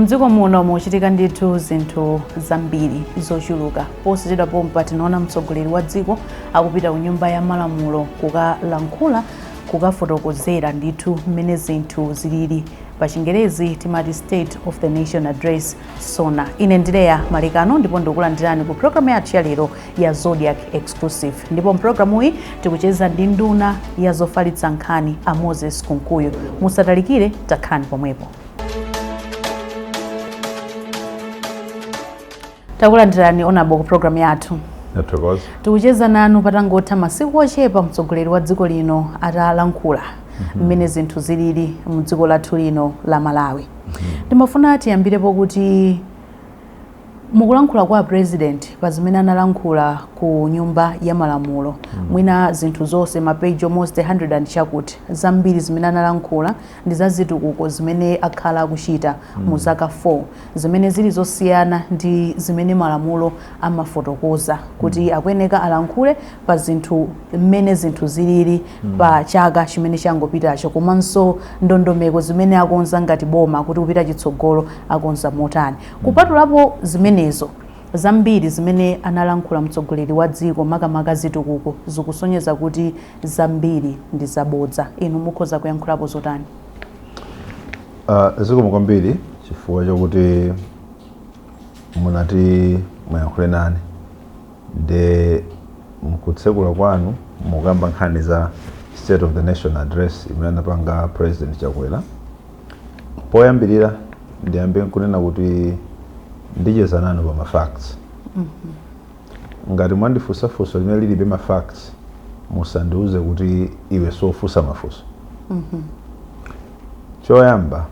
Mdziko muno mukuchitika ndithu zinthu zambiri zochuluka. Posachedwa pompa tinaona mtsogoleri wa dziko akupita ku Nyumba ya Malamulo kukalankhula, kukafotokozera ndithu mmene zinthu zilili. Pa Chingerezi timati State of the Nation Address, SONA. Ine ndi Leah Malekano ndipo ndikulandirani ku programu yathu ya lero ya Zodiak Exclusive. Ndipo mpulogalamuyi tikucheza ndi nduna ya zofalitsa nkhani, a Moses Kunkuyu. Musatalikire, takhalani pomwepo. Takulandirani, Honourable, ku programu yathu. Nathokoza. Tikucheza nanu patangotha masiku ochepa mtsogoleri wa dziko lino atalankhula mmene zinthu zilili mdziko lathu lino la Malawi. Ndimafuna tiyambirepo kuti mukulankhula kwa President pa zimene analankhula ku Nyumba ya Malamulo, mwina zinthu zonse ma page almost 100 and chakuti, zambiri zimene analankhula ndi za zitukuko zimene akhala akuchita mu zaka 4, zimene zili zosiyana ndi zimene malamulo amafotokoza kuti akuyeneka alankhule pa zinthu mmene zinthu zilili pa chaka chimene changopitacho, komanso ndondomeko zimene akonza ngati boma kuti kupita chitsogolo akonza motani. Kupatulapo zimenezo, zambiri zimene analankhula mtsogoleri wa dziko, makamaka zitukuko, zikusonyeza kuti zambiri ndi zabodza. Inu mukhoza kuyankhulapo zotani? Zikomo kwambiri chifukwa chakuti munati muyankhule nane. Nde mkutsekula kwanu mukamba nkhani za State of the Nation Address imene anapanga President Chakwera. Poyambirira ndiyambe nkunena kuti ndicheza nanu pa ma facts. Ngati mwandifunsa funso limene lilibe ma facts, musandiuze kuti iwe sofunsa mafunso. Choyamba,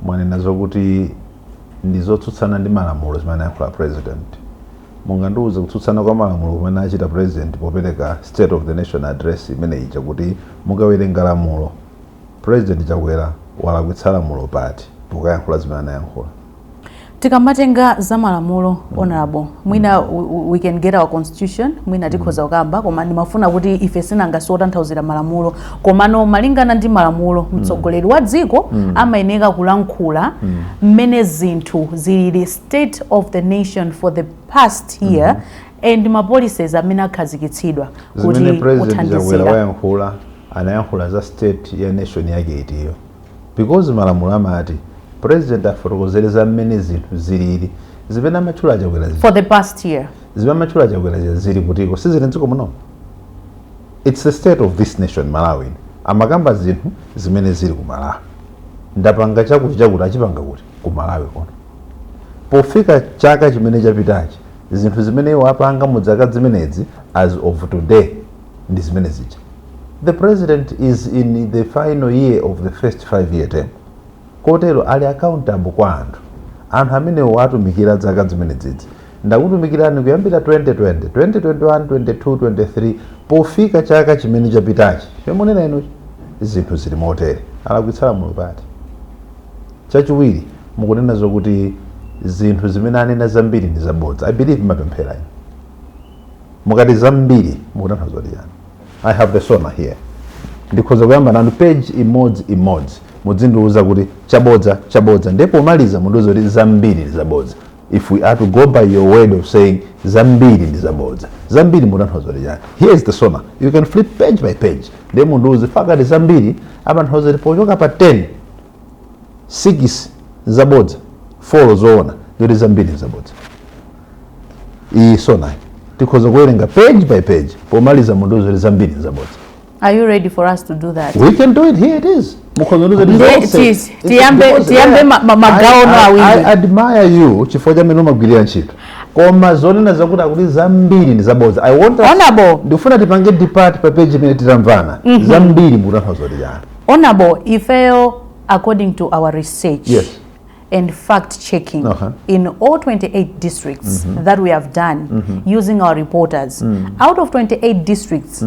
mwanena zokuti ndi zotsutsana ndi malamulo zimene anayankhula President. Mungandiuze kutsutsana kwa malamulo kumene achita President popereka State of the Nation Address imene ija, kuti mukawerenga lamulo, President Chakwera walakwitsa lamulo pati pokayankhula zimene anayankhula? Tikamatenga za malamulo, Honorable, mwina we can get our constitution, mwina tikhoza kukamba, koma ndimafuna kuti ife sinanga siotanthauzira malamulo, komano malingana ndi malamulo, mtsogoleri wa dziko amayeneka kulankhula mmene zinthu zilili, state of the nation for the past year and ma policies amene akhazikitsidwa zimene kuti President Chakwera kuthandizira. wayankhula, anayankhula za state ya nation yake itiyo? Because malamulo amati President afotokozere za mmene zinthu zilili. Zimene amatchula Chakwera zija, for the past year, zimene amatchula Chakwera zija zili kutiko? Sizili mdziko muno? It's the state of this nation, Malawi. Amakamba zinthu zimene zili ku Malawi. Ndapanga chakuti chakuti, achipanga kuti? Ku Malawi kuno. Pofika chaka chimene chapitachi, zinthu zimene iwo apanga mu zaka zimenezi as of today ndi zimene zija. The President is in the final year of the first 5 year term, kotero ali accountable kwa anthu, anthu amenewo atumikira zaka zimene dzidzi. Ndakutumikirani kuyambira 2020, 2021, 22, 23, pofika chaka chimene chapitachi chomunena inuchi zinthu zili motere. Alakwitsa lamulo pati? Chachiwiri, mukunena zokuti zinthu zimene anena zambiri ndi zabodza. I believe mapemphera inu. Mukati zambiri mukutanthauza kuti chani? I have the SONA here. Ndikhoza kuyamba nanu page imodzi imodzi, mudzindiuza kuti chabodza, chabodza, ndipo pomaliza mundiuza kuti zambiri ndi zabodza. If we are to go by your word of saying zambiri ndi zabodza, zambiri mukutanthauza kuti chani? Here is the SONA. You can flip page by page, ndiye mundiuze pakati zambiri amanthauza kuti pochoka pa 10, 6 zabodza, 4 zoona, ndikuti zambiri ndi zabodza. Iyi SONA tikhoza kuwerenga page by page, pomaliza mundiuze kuti zambiri ndi zabodza. Are you ready for us to do that? We can do it. Here it is. Mukhoza kundiuza kuti zonse. Tiyambe magawo awiri. I admire you chifukwa cha mmene umagwirira ntchito, koma zonena zakuti akuti zambiri ndi zabodza, I want us, Honorable. ndikufuna tipange depart pa page imene titamvana zambiri mukutanthauza kuti chani. Honorable, ifeyo according to our research and fact checking in all 28 districts that we have done using our reporters, out of 28 districts,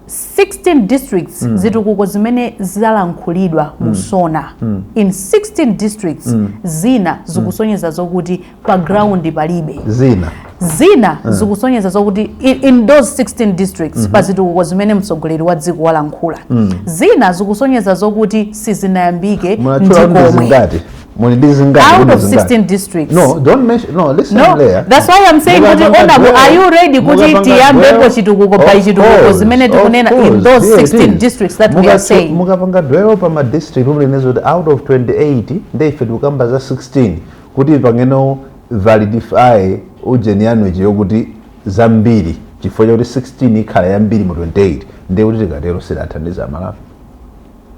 16 districts, zitukuko zimene zalankhulidwa mu SONA in 16 districts, zina zikusonyeza zokuti pa ground palibe. Zina? Zina zikusonyeza zokuti in those 16 districts, pa zitukuko zimene mtsogoleri wa dziko walankhula, zina zikusonyeza zokuti sizinayambike Munatchula kuti ndikomwe. zingati? Muli ndi zingati? Out Kuti of zingati? 16 districts. No, don't mention, no, listen. No, Leah. that's why I'm saying kuti, Mukapanga honorable, dwell, are you ready kuti mukapanga tiyambepo dwell, chitukuko by of chitukuko course, zimene of tikunena in course, those yeah, it 16 is. districts that we are saying? Mukapanga dwell pa ma district, mulinezi kuti out of 28, nde ife tikukamba za 16 kuti pangeno validify ujeni yanu iji yokuti zambiri, chifukwa chakuti 16 ikhala yambiri mu 28. Ndiye kuti tikatero sidathandiza Malawi,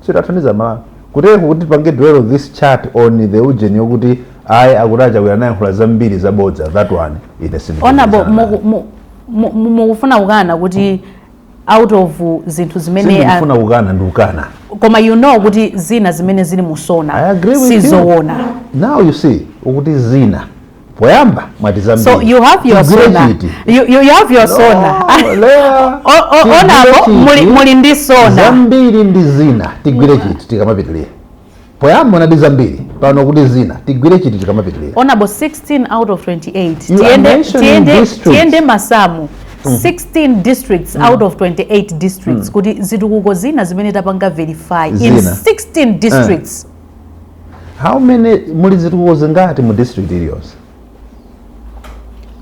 sidathandiza Malawi. Kutero kuti pange dwell this chart on the ujeni yokuti ayi, akuti aChakwera anayankhula zambiri zabodza, that one ine Honorable, sindikugwirizana. mukufuna kukana kuti out of zinthu zimene Sindikufuna kukana, ndikukana. Koma you know kuti zina zimene zili mu SONA I agree with you. sizoona. Now you see, ukuti zina, poyamba mwati zambiri. So you have your Tigwire SONA. chiti. You have your SONA. No, Leah, tigwire Honorable, chiti. muli ndi SONA. Zambiri ndi zina, tigwire chiti tikamapitirira? Poyamba unati zambiri, pano kuti zina, tigwire chiti tikamapitirira? Honorable, 16 out of 28. You are Tiende, mentioning tiende, districts. tiende masamu. 16 districts out of 28 districts, kuti zitukuko zina zimene tapanga verify in Zina. 16 districts. How many, muli zitukuko zingati mu district iliyonse?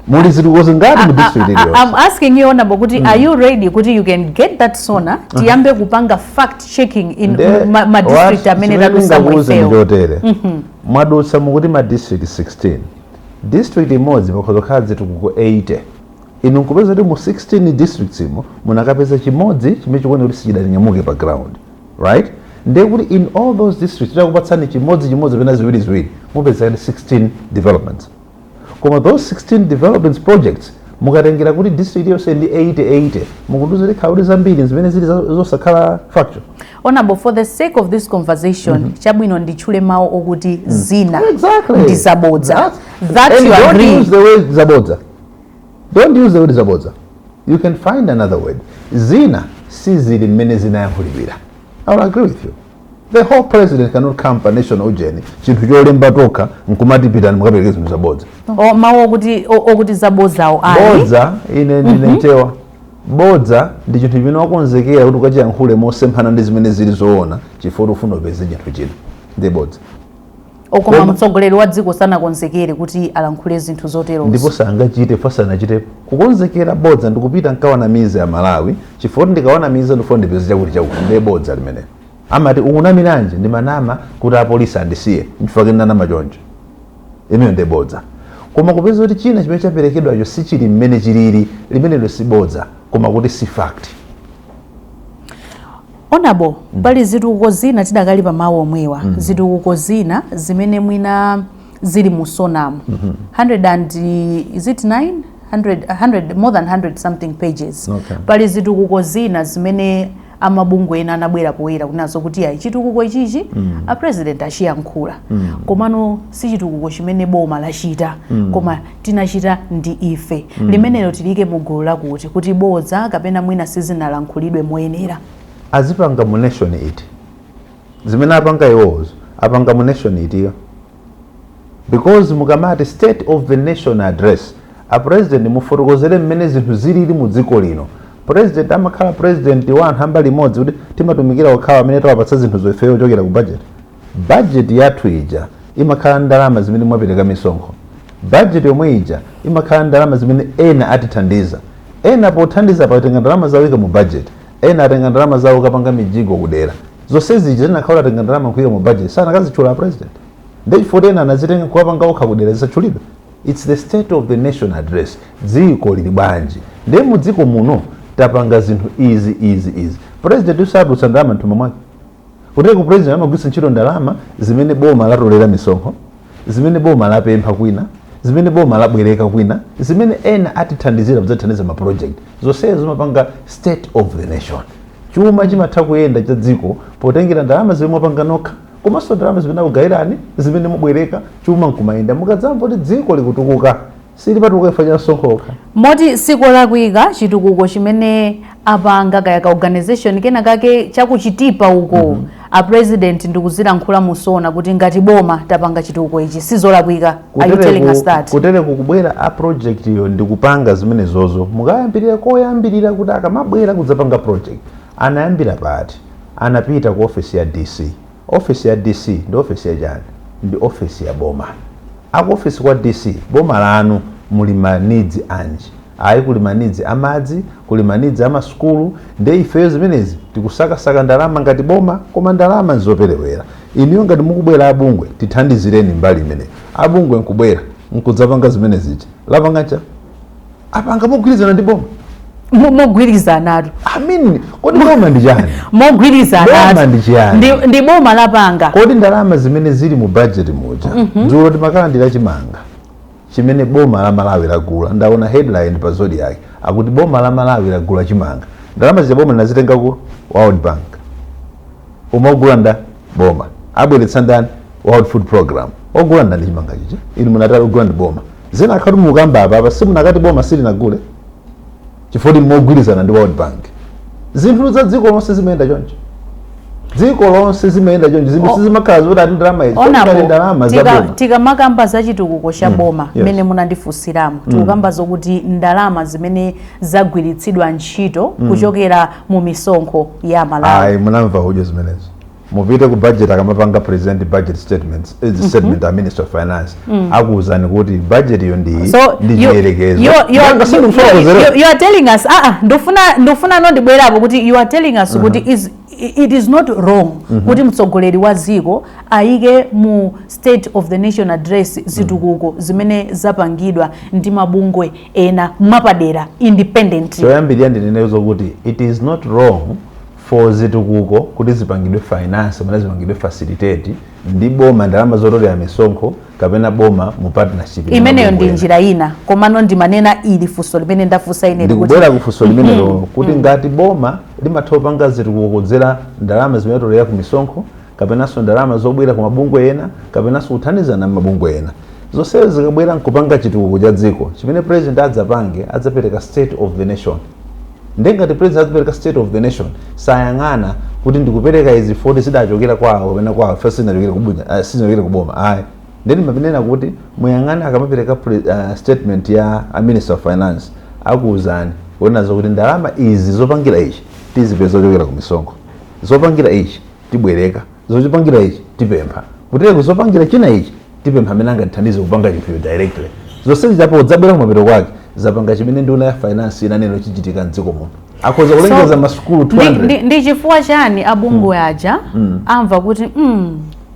Muli zitukuko zingati mu district iliyonse? I'm asking you, honorable, kuti are you ready kuti you can get that SONA, tiyambe kupanga fact checking in ma district amene chimene tadusa ndingakuwuze mwifeyo? ndi chotere: mwadutsa mukuti ma district 16, district imodzi pakhoza kukhala zitukuko 80. Inu nkupeza kuti mu 16 districts imo munakapeza chimodzi chimene chikuoneka kuti sichidanyamuke pa ground, right? Ndiye kuti in all those districts titakupatsani chimodzi chimodzi pena ziwiri ziwiri, mupeza kuti 16 developments. Koma those 16 developments projects, mukatengera kuti district yonse ndi 80 80, mukundiuza kuti khala kuti zambiri zimene zili zosakhala factual. Honorable, for the sake of this conversation, chabwino, nditchule mawu okuti zina ndi zabodza. That And you don't agree? Use the word zabodza. Don't use the word zabodza. You can find another word. Zina sizili mmene zinayankhulidwira. I will agree with you. The whole president cannot come pa national ujeni, chinthu cholemba tokha, nkumati pitani mukapereke zinthu zabodza. O, mawu okuti zabodzawo ali Bodza, ine ndine Mchewa, bodza ndi chinthu chimene wakonzekera kuti ukachiyankhule mosemphana ndi zimene zili zoona, chifukwa ufuna upeze chinthu china, ndi bodza. Okoma mtsogoleri wa dziko sanakonzekere kuti alankhule zinthu zoterozo. Ndipo sangachite, fasanachite kukonzekera bodza ndikupita nkawanamiza ya Malawi, chifukwa ndikawanamiza ndifuna ndipeze chakuti chakuti, ndiye bodza limenelo. Amati ukunamiranji? Ndimanama kuti apolisi andisiye, nchifukwa ndinanama choncho. Imeyo ndiye bodza. Koma kupeza kuti china chimene chaperekedwacho sichili mmene chilili, limenelo si bodza, koma kuti si fact. Honorable, pali zitukuko zina, tidakali pa mawu omwewa, zitukuko zina zimene mwina zili mu SONAmu, 100 and is it 9 100, 100, more than 100 something pages. Pali zitukuko zina zimene amabungwe ena anabwera poyera kunazo kuti ayi, chitukuko ichichi a president achiyankhula, komano si chitukuko chimene boma lachita, koma tinachita ndi ife. Limenelo tilike mu gulu lakuti kuti bodza kapena mwina sizinalankhulidwe moyenera? Azipanga mu nation iti? Zimene apanga iwozo apanga mu nation itiyo? Because mukamati State of the Nation Address, a president mufotokozere mmene zinthu zilili mu dziko lino. President amakhala president wa anthu ambali imodzi, kuti timatumikira okhawa amene tawapatsa zinthu zoifeyo kuchokera ku budget. Budget yathu ija imakhala ndalama zimene mwapereka misonkho. Budget yomwe ija imakhala ndalama zimene ena atithandiza. Ena pothandiza patenga ndalama zawo ika mu budget, ena atenga ndalama zawo kapanga mijigo kudera. Zonse zija zinakhala atenga ndalama nkuyika mu budget, sanakazitchula president. Ndechifukwa ena anazitenga kuwapanga okha kudera, zisatchulidwe. It's the State of the Nation Address. Dziko lili bwanji? Ndiye mu dziko muno tapanga zinthu izi, izi, izi. President usatulutsa ndalama mthumba mwake. Kuteko president amagwiritsa ntchito ndalama zimene boma latolera misonkho, zimene boma lapempha kwina, zimene boma labwereka kwina, zimene ena atithandizira kudzathandiza ma project. Zonsezo zimapanga State of the Nation. Chuma chimatha kuyenda cha dziko potengera ndalama zimene mwapanga nokha, komanso ndalama zimene akugayirani, zimene mubwereka, chuma nkumayenda. Mukadzamva kuti dziko likutukuka, silipatukuka chifukwa cha msonkho okha. Moti sikolakwika chitukuko chimene apanga kaya ka organization kena kake chakuchitipa uko, a president ndikuzilankhula mu SONA kuti ngati boma tapanga chitukuko ichi, sizolakwika? Are you telling us that? Kutereku kubwera a project iyo ndikupanga zimene zozo, mukayambirira koyambirira kuti akamabwera kudzapanga project anayambira pati? Anapita ku office ya DC. Office ya DC ndi office ya chani? Ndi ofesi ya boma. Aku ofesi kwa DC, boma lanu muli ma needs anji? Ayi, kuli ma needs amadzi, kuli ma needs amasukulu. Nde ifeyo zimenezi tikusakasaka ndalama ngati boma, koma ndalama nzoperewera. Inuyo ngati mukubwera abungwe, tithandizireni mbali imeneyi. Abungwe nkubwera nkudzapanga zimene zija, lapanga cha apanga mogwirizana ndi boma. Mogwirizanatu. I mean, kodi boma ndi chani? Mogwirizanatu. Boma ndi chiyani? Ndi boma lapanga. Kodi ndalama zimene zili mu budget muja, dzulo timakalandira chimanga chimene boma la Malawi lagula, ndaona headline pa Zodiak akuti boma la Malawi lagula chimanga. Ndalama zija boma linazitenga ku World Bank. Umagula nda boma, abweretsa ndani? World Food Program. Ogula ndani chimanga chicha? Inu munatali ogula ndi boma. Zina akhati mukamba apa apa simunakati boma silinagule chifukwa mogwirizana ndi World Bank. Zinthu za dziko lonse zimayenda choncho, dziko lonse zimayenda choncho. Zinthu sizimakhala zoti ati ndalama izi Onapo ngati ndalama za boma. Tikamakamba za chitukuko cha boma, mmene munandifunsiramo, tikukamba zokuti ndalama zimene zagwiritsidwa ntchito kuchokera mu misonkho ya Malawi. Ayi, munamva udyo zimenezo. Mupite ku budget, akamapanga present budget statements, statement a Minister of Finance akuwuzani kuti budget iyo ndi So ndi chiyerekezo. Nanga sindikufotokozera. You are telling us, ndofuna no ndibwerapo kuti you are telling us kuti it is not wrong kuti mtsogoleri wa dziko ayike mu State of the Nation Address zitukuko zimene zapangidwa ndi mabungwe ena mwapadera, independently. Choyambirira ndinenezo kuti it is not wrong for zitukuko kuti zipangidwe finance kapena zipangidwe facilitate ndi boma, ndalama zotolera misonkho kapena boma mu partnership ndi Imeneyo ndi mabungwe ena. njira ina, komano ndimanena ili funso limene ndafunsa ine kuti Ndikubwera kufunso limenelo kuti ngati boma limatha kupanga zitukuko kudzera ndalama zimene tolera ku misonkho kapenanso ndalama zobwera ku mabungwe ena kapenanso kuthandizana mabungwe ena, zonsezo zikabwera nkupanga chitukuko cha dziko, chimene president adzapange, adzapereka State of the Nation. Ndengati president adzapereka State of the Nation, sayang'ana kuti ndikupereka izi 40 zidachokera kwawo kapena kwawo first sizinachokera kubunya, sizinachokera kuboma, ayi. Then mapenena kuti muyang'ane akamapereka statement ya a Minister of Finance, akuwuzani kuonazo kuti ndalama izi zopangira ichi tizipeza zochokera ku misonkho, zopangira ichi tibwereka, zochipangira ichi tipempha kutero, zopangira china ichi tipempha amene angatithandize kupanga chinthucho directly. Zonse zichapo dzabwera kumapeto kwake zapanga chimene nduna ya finance inanena chichitika mdziko muno. Akhoza kulengeza masukulu 200. Ndi chifukwa chani abungwe aja amva kuti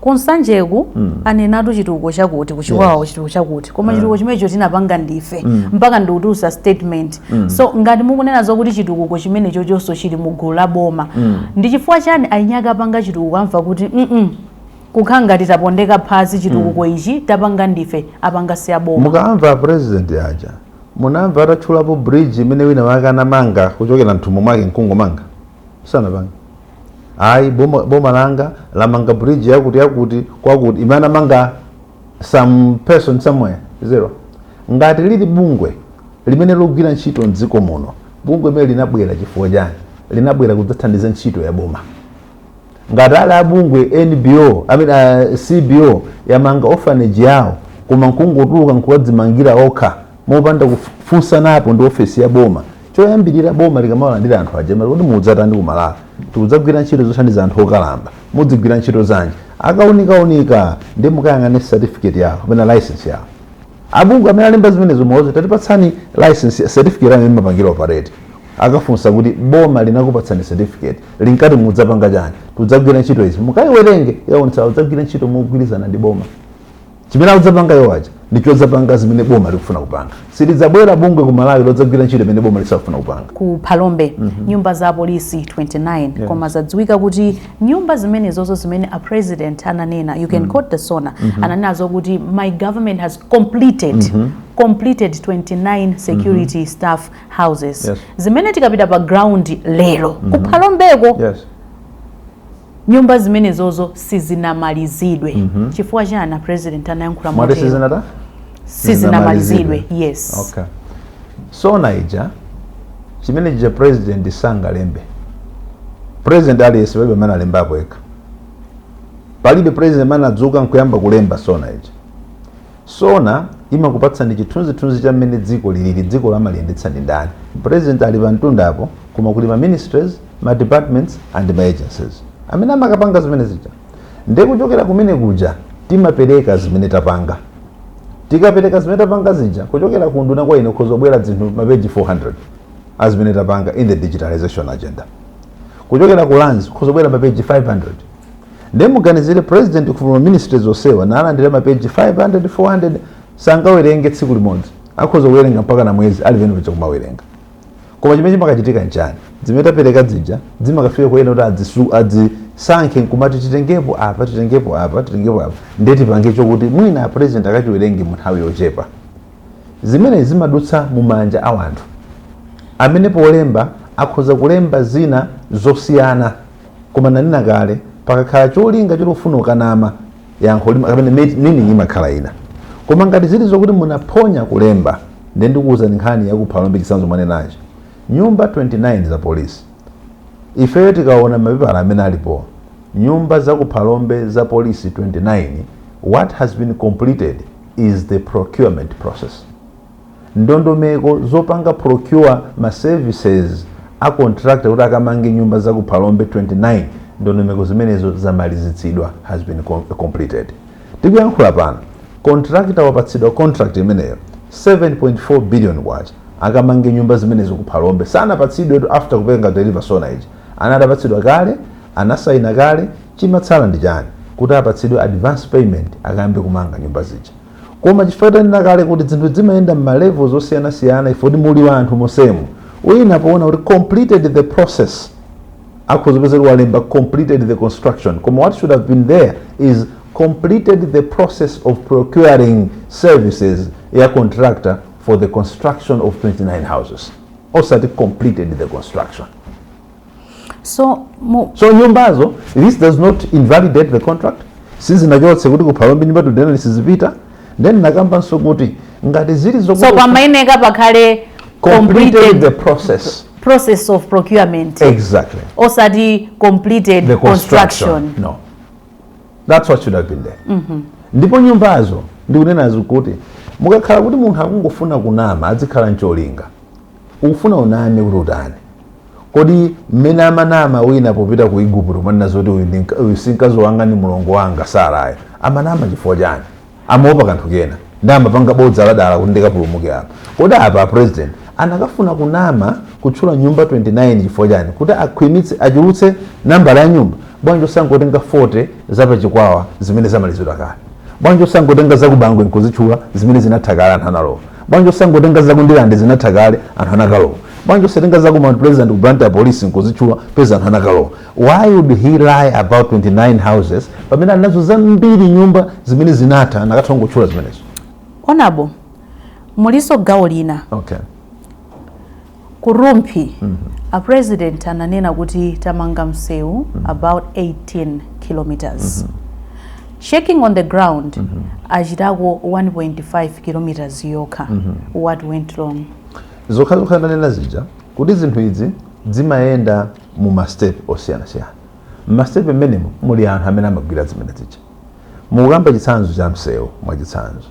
kunsanjeku anenatu chitukuko chakuti, kuchikwawo chitukuko chakuti, koma chitukuko chimenecho tinapanga ndife, mpaka ndikutulutsa statement? So ngati mukunena zokuti chitukuko chimenecho chonso chili mu gulu la boma, ndi chifukwa chani ainyaka apanga chitukuko amva kuti kukhala ngati tapondeka phazi, chitukuko ichi tapanga ndife, apanga si aboma? Mukamva president aja, munamva atatchulapo bridge imene wina wake anamanga kuchokera mthumbo mwake nkungomanga? Sanapanga, ayi. Boma langa lamanga bridge yakuti yakuti kwakuti, imene anamanga some person somewhere, zero. Ngati lili bungwe limene logwira ntchito mdziko muno, bungwe limene linabwera chifukwa chani? Linabwera kudzathandiza ntchito ya boma. Ngati ali abungwe NBO, I mean, CBO yamanga orphanage yawo, koma nkungotuluka nkuwadzimangira okha mopanda kufunsanapo ndi ofesi ya boma, choyambirira boma likamawalandira anthu aja kuti mudzatani kumalawi? Tikudzagwira ntchito zothandiza anthu okalamba. Mudzigwira ntchito zanji? Akaunikaunika ndi mukayang'ane certificate yawo kapena license yawo. Abungwe amene alemba zimenezo muwauze, "Tatipatsani license, certificate amene mapangira operate." Akafunsa kuti boma linakupatsani certificate linkati mudzapanga chani? Tudzagwira ntchito izi. Mukayiwerenge, yaonetsa udzagwira ntchito mogwirizana ndi boma. Chimene akudzapanga iwo aja ndi chodzapanga zimene boma likufuna kupanga. Silidzabwera bungwe ku Malawi lodzagwira ntchito imene boma lisakufuna kupanga. Ku Phalombe nyumba za polisi 29, koma zadziwika kuti nyumba zimenezozo zimene a president ananena, you can quote the SONA, ananena zokuti "My government has completed 29 security staff houses," zimene tikapita pa ground lero ku Phalombeko, nyumba zimenezozo sizinamalizidwe. Chifukwa chani a president anayankhula Mwati motero? sizinata Sizinamalizidwe, yes. Okay, SONA ija, chimene chija president sangalembe. President aliyense palibe amene alembapo yekha. Palibe president amene adzuka nkuyamba kulemba SONA ija. SONA imakupatsani chithunzithunzi cha mmene dziko lilili, dziko lamaliyendetsa ndi ndani. President ali pa mtundapo, koma kuli ma ministries, ma departments and ma agencies amene amakapanga zimene zija. Ndiye kuchokera kumene kuja Timapereka zimene tapanga. Tikapereka zimene tapanga zija, kuchokera ku nduna kwa ine kuzobwera zinthu mapeji 400 azimene tapanga in the digitalization agenda. Kuchokera ku Lands kuzobwera mapeji 500. Ndiye muganizire, president from ministries onsewa nalandira mapeji 500, 400, sangawerenge tsiku limodzi. Akhoza kuwerenga mpaka na mwezi ali pene paja kumawerenga. Koma chimene chimakachitika nchani? Zimene tapereka zija zimakafika kuyena kuti adzisankhe nkumati titengepo apa, titengepo apa, titengepo apa, ndiye tipange chokuti mwina a president akachiwerenge mu nthawi yochepa. Zimene zimadutsa mu manja a wanthu amene polemba akhoza kulemba zina zosiyana. Koma nanena kale, pakakhala cholinga chotofuna ukanama, yankho kapena meaning imakhala ina. Koma ngati zili zokuti munaphonya kulemba, ndiye ndikuwuzani nkhani yakuphalombe, chitsanzo mwanenachi, nyumba 29 za polisi. Ifeyo tikaona mapepala amene alipo, nyumba za kuphalombe za polisi 29, what has been completed is the procurement process. Ndondomeko zopanga procure ma services a contractor kuti akamange nyumba za kuphalombe 29, ndondomeko zimenezo zamalizitsidwa, has been completed. Tikuyankhula pano, contractor wapatsidwa contract imeneyo, 7.4 billion kwacha, akamange nyumba zimenezo kuphalombe. Sanapatsidwe after kupenga deliver SONA iji, anatapatsidwa kale, anasaina kale. Chimatsala ndi chani? Kuti apatsidwe advance payment, akayambe kumanga nyumba zija. Koma chifukwa tanena kale kuti zinthu zimayenda m'ma levels osiyanasiyana, ifoti muli wa anthu mosemu, wina poona kuti completed the process, akhoza kupeza kuti walemba completed the construction, koma what should have been there is completed the process of procuring services ya contractor for the construction of 29 houses, osati completed the construction. So mu So nyumbazo, this does not invalidate the contract. Sizinachotse kuti kuphalombe nyumba 29 sizipita. Then nakambanso kuti ngati zili so zokuti pamayeneka pakhale completed completed the process. Process of procurement. Exactly. Osati completed the construction. Construction. No, that's what should have been there. Ndipo nyumbazo, ndikunenazo kuti mukakhala kuti munthu akungofuna kunama, azikhala ncholinga, ukufuna uname kuti utani? Kodi mmene amanama wina popita ku Igupto, manena zoti uyu si mkazi wanga, ndi mulongo wanga Sarayo, amanama chifukwa chani? Amaopa kanthu kena, ndi amapanga bodza ladala kuti ndikapulumuke apa. Kodi apa president anakafuna kunama kutchula nyumba 29 chifukwa chani? Kuti akhwimitse, achulutse nambala ya nyumba? Bwanji osangotenga 40 zapachikwawa zimene zamalizidwa kale? Bwanji osangotenga zakubangwe nkuzitchula zimene zinatha kale, anthu analowa? Bwanji osangotenga zakundilande, zinatha kale, anthu anakalowa? Bwanji osatenga zaku Mount Pleasant, ku Blantyre Police, nkuzitchula peza anthu anakalowa? Why would he lie about 29 houses pamene anazo zambiri nyumba zimene zinatha? Anakatha kungotchula zimenezo. Honourable, muliso gawo lina. Okay. Ku Rumphi, a president ananena kuti tamanga msewu about 18 kilometers. Checking on the ground, achitako 1.5 kilometers yokha. What went wrong? Zokhazokha ndanena zija kuti zinthu izi zimayenda mu ma step osiyanasiyana. Mma step mmenemo muli anthu amene amagwira zimene zija. Mukamba chitsanzo cha msewu, mwachitsanzo,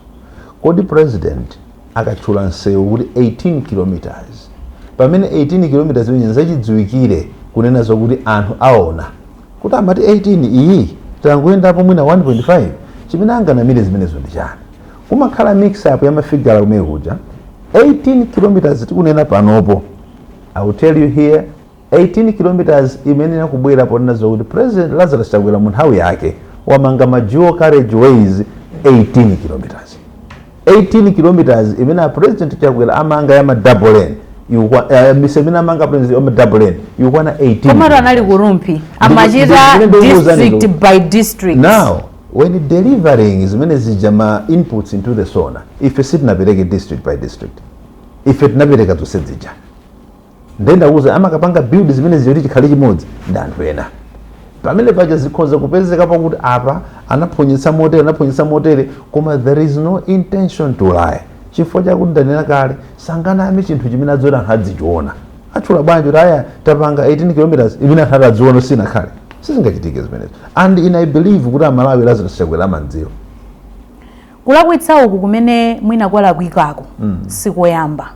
kodi president akatchula msewu kuti 18 kilometers, pamene 18 kilometers imene zachidziwikire kunena zokuti anthu aona kuti amati 18, iyi tangoyendapo mwina 1.5, chimene anganamire zimenezo ndi chani? Kumakhala mix up ya ma figure kumene kuja. 18 kilometers tikunena panopo, I will tell you here, 18 kilometers imene yakubwera ponena zokuti President Lazarus Chakwera mu nthawi yake wamanga ma dual carriage ways 18 kilometers. 18 kilometers imene a President Chakwera amanga ya ma double lane, misewu imene amanga president ya ma double lane ikukwana 18. Komatu anali ku Rumphi, amachita district by district. Now, when delivering zimene zija, ma inputs into the SONA, ife sitinapereke district by district, ife tinapereka zonse zija. Ndendakuza amakapanga build zimene zija kuti chikhale chimodzi ndi anthu ena. Pamene paja zikhoza kupezeka pakuti apa anaphonyetsa motere, anaphonyetsa motere, koma there is no intention to lie, chifukwa chakuti ndanena kale, sanganame chinthu chimene adzoti anthu adzichiona. Atchula bwanji kuti aya tapanga 18 kilometers imene anthu atadziona sinakhale? Sizingachitike zimenezo. And in I believe kuti Amalawi Lazarus Chakwera amandziwa. Kulakwitsa uku kumene mwina kwalakwikako sikoyamba.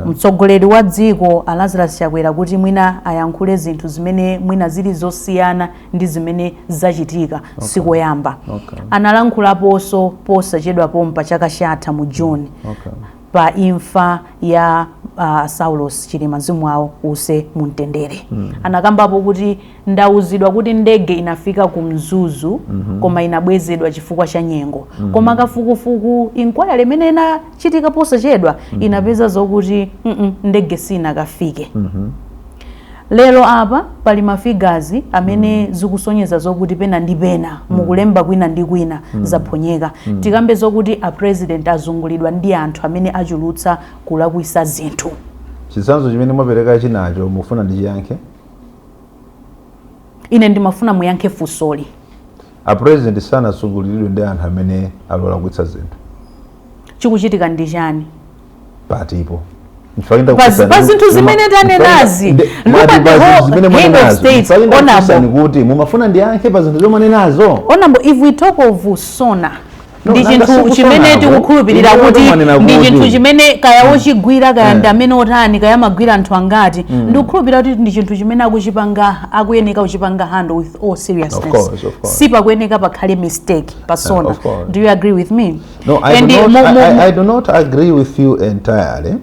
Mtsogoleri wa dziko a Lazarus Chakwera kuti mwina ayankhule zinthu zimene mwina zili zosiyana ndi zimene zachitika sikoyamba. Analankhulaponso posachedwa pompa chaka chatha mu June pa imfa ya Saulos Chilima, mzimu wawo use mumtendere. Anakambapo kuti ndauzidwa kuti ndege inafika ku Mzuzu koma inabwezedwa chifukwa cha nyengo. Koma kafukufuku, inquiry imene inachitika posachedwa, inapeza zokuti ndege sinakafike. Lero apa pali ma figures amene zikusonyeza zokuti pena ndi pena mukulemba kwina ndi kwina zaphonyeka. Tikambe zokuti a president azungulidwa ndi anthu amene achulutsa kulakwisa zinthu? Chitsanzo chimene mwapereka chinacho mufuna ndichiyankhe? Ine ndimafuna muyankhe funsoli. A president sanazunguliridwe ndi anthu amene alolakwitsa zinthu. Chikuchitika ndi chani? Patipo? Pa zinthu zimene tanenazi. Look at the whole head of state, honorable. Kuti mumafuna ndiyankhe pa zinthu zomwe nenazo? Honorable, if we talk of SONA, No, ndi nanga chinthu chimene sikusonako. tikukhulupirira Inuyo kuti mwanena ndi kuti- chinthu chimene kaya wochigwira, kaya ndi amene otani, kaya amagwira anthu angati, ndikukhulupirira kuti ndi chinthu chimene akuchipanga, akuyeneka kuchipanga handle with all seriousness. Of course, of course. Sipakuyeneka pakhale mistake pa SONA. Of course. Do you agree with me? No, I And do not, I do not agree with you entirely,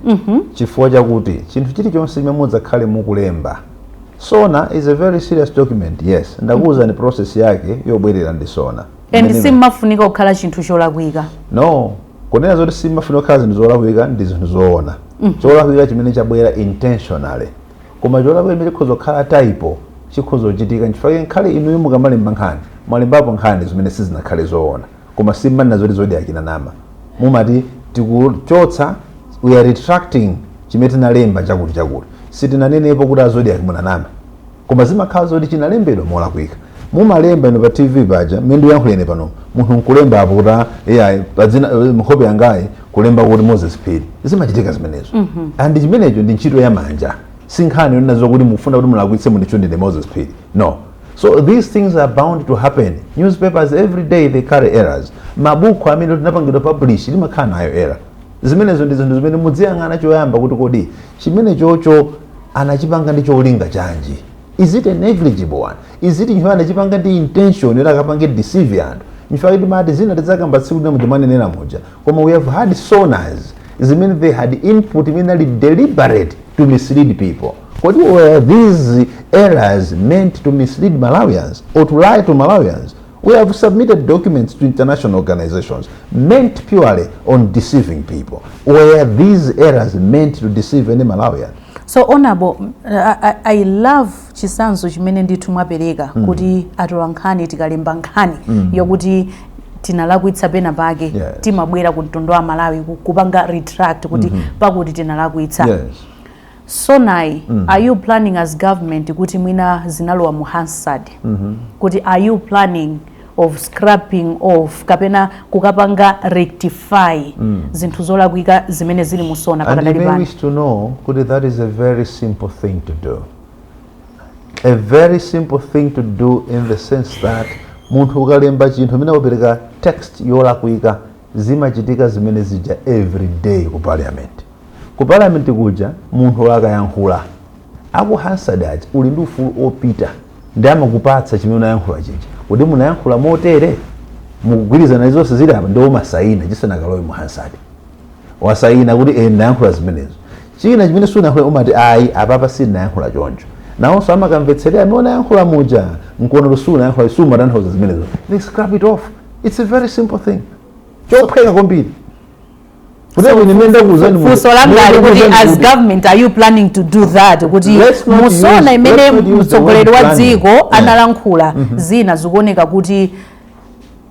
chifukwa chakuti chinthu chilichonse chimene mudzakhale mukulemba, SONA is a very serious document. Yes, ndakuwuzani process yake yobwerera ndi SONA. And simmafunika kukhala chinthu cholakwika. No, kunena zoti simmafunika kukhala zinthu zolakwika ndi zinthu zoona, cholakwika chimene chabwera intentionally, koma cholakwika chimene chikhoza kukhala typo chikhoza kuchitika. Nchifukwa nkhale inuyo mukamalemba nkhani, mwalembapo nkhani zimene sizinakhale zoona, koma simmanena zoti Zodiak inanama. Mumati tikuchotsa, we are retracting chimene tinalemba chakuti chakuti. Sitinanenepo kuti a Zodiak munanama, koma zimakhala zoti chinalembedwa molakwika. Mumalemba ino pa TV paja mmene ndikuyankhulene pano, munthu nkulemba apo kuti iya padzina nkhope yangayi kulemba kuti Moses Phiri. Zimachitika zimenezo, and chimenecho ndi ntchito ya manja, si nkhani yonena zokuti mufuna kuti mulakwitse mundicho ndine Moses Phiri, no. So these things are bound to happen. Newspapers every day, they carry errors. Mabuku amene tinapangidwa publish limakhala nayo error. Zimenezo ndi zinthu zimene mudziyang'ana choyamba kuti kodi chimene chocho anachipanga ndi cholinga chanji? Is it a negligible one? Is it chinthu anachipanga ndi intention yoti akapange deceive anthu? In fact, timati zina tidzakamba tsiku lina muja muja, koma we have had SONAs zimene they had input imene ali deliberate to mislead people. Kodi were these errors meant to mislead Malawians or to lie to Malawians? We have submitted documents to international organizations meant purely on deceiving people. Were these errors meant to deceive any Malawian? So honorable, I love chitsanzo chimene ndithu mwapereka kuti atola nkhani tikalemba nkhani yokuti tinalakwitsa pena pake, timabwera ku mtundu wa Malawi kupanga retract kuti pakuti tinalakwitsa. SONA, are you planning as government kuti mwina zinalowa mu Hansard, kuti are you planning of scrapping off kapena kukapanga rectify zinthu zolakwika zimene zili mu SONA And you pakadali may pano? wish to know kuti that is a very simple thing to do. A very simple thing to do in the sense that munthu ukalemba chinthu amene wapereka text yolakwika, zimachitika zimene zija every day ku parliament. Ku parliament kuja munthu akayankhula, aku Hansard aja uli ndi ufulu opita ndi amakupatsa chimene unayankhula chija, kuti munayankhula motere, mukugwirizana zonse zili apa, ndi umasayina chisanakalowe mu Hansard. Wasayina kuti eh, ndayankhula zimenezo. China chimene sunayankhula umati ayi, apapa sindinayankhula choncho. Nawonso amakamvetserera amene unayankhula muja nkuona kuti sunayankhula, sumatanthauza zimenezo, they scrap it off. It's a very simple thing, chophweka kwambiri. Kuti ine mmene ndakuwuzani Funso langa ali kuti as government, are you planning to do that, kuti mu SONA imene mtsogoleri wa dziko analankhula zina zikuoneka kuti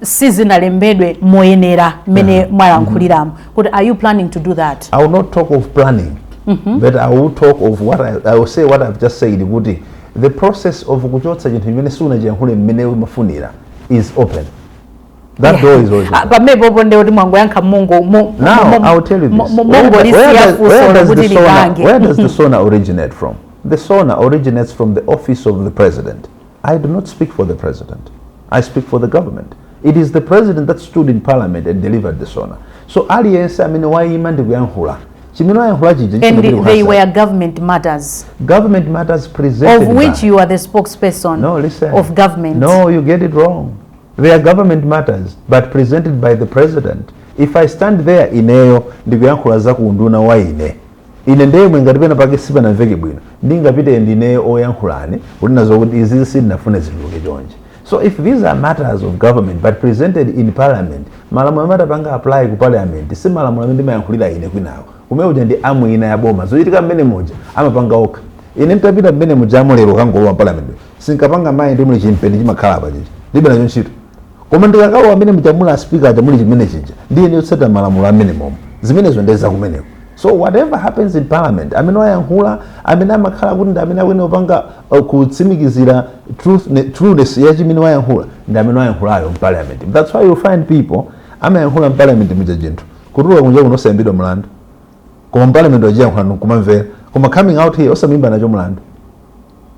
sizinalembedwe moyenera mmene mwalankhuliramo, kuti are you planning to do that? I will not talk of planning, but I will talk of what I will say what I've just said, kuti the process of kuchotsa chinthu chimene sunachiyankhule mmene umafunira is open. That door is always open. Pamenepopo ndi kuti mwangoyankha mongo Now, I will tell you this. Mongolisiya funso kuti lipange. Where does the SONA originate from? The SONA originates from the office of the president. I do not speak for the president. I speak for the government. It is the president that stood in parliament and delivered the SONA. So aliyense amene wayima ndi kuyankhula, chimene wayankhula chija And chisanapite ku they Hansard. were government matters, Government matters presented of which by you are the spokesperson No, listen. of government. No, you get it wrong. They are government matters, but presented by the president. If I stand there ineyo ndikuyankhula za ku unduna wa ine, ine ndemwe ngati pena pake sipanamveke bwino, ndingapite ndineyo oyankhulani kuti nazo kuti izi sindinafune zituluke chonje. So if these are matters of government but presented in parliament, malamulo amene atapanga apply ku parliament si malamulo amene ndimayankhulira ine kwinawo. Kumene kuja ndi amu ina ya boma, zochitika mmene muja amapanga okha. Ine nditapita mmene mujamo lero kangolowa parliament, sinkapanga mayi ndi muli chimpeni chimakhala apa chicha, ndilibe nacho ntchito. Koma ndikakalowa amene muja muli speaker aja, muli chimene chija, ndiye yotsatira malamulo amene momo, zimenezo ndeza kumeneko. So whatever happens in parliament, amene wayankhula, amene amakhala kuti ndi amene akuyenera kupanga kutsimikizira truth, trueness ya chimene wayankhula, ndi amene wayankhulayo m'parliament. That's why you find people amayankhula m'parliament muja chinthu, kutuluka kunja kuno osayambidwa mlandu, koma m'parliament wachiyankhula kumamvera, koma coming out here osamuyimba nacho mlandu,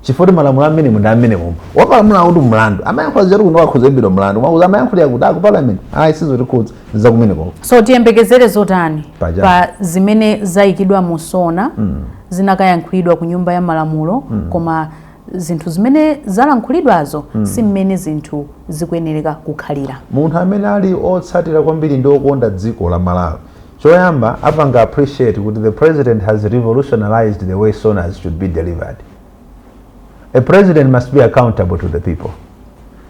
chifukwa malamulo amene ndi amene momwe wapalamula kuti mlandu amayankhula zati kuno wakhoza kuyimbidwa mlandu, mwakuti amayankhulira kuti aku parliament ayi, sizotikhudza, zakumeneko. So tiyembekezere zotani Paja. pa zimene zayikidwa mu SONA, zinakayankhulidwa ku Nyumba ya Malamulo, koma zinthu zimene zalankhulidwazo si mmene zinthu zikuyenereka kukhalira? Munthu amene ali otsatira kwambiri ndi okonda dziko la Malawi, choyamba apanga appreciate kuti the president has revolutionized the way SONAs should be delivered. A president must be accountable to the people.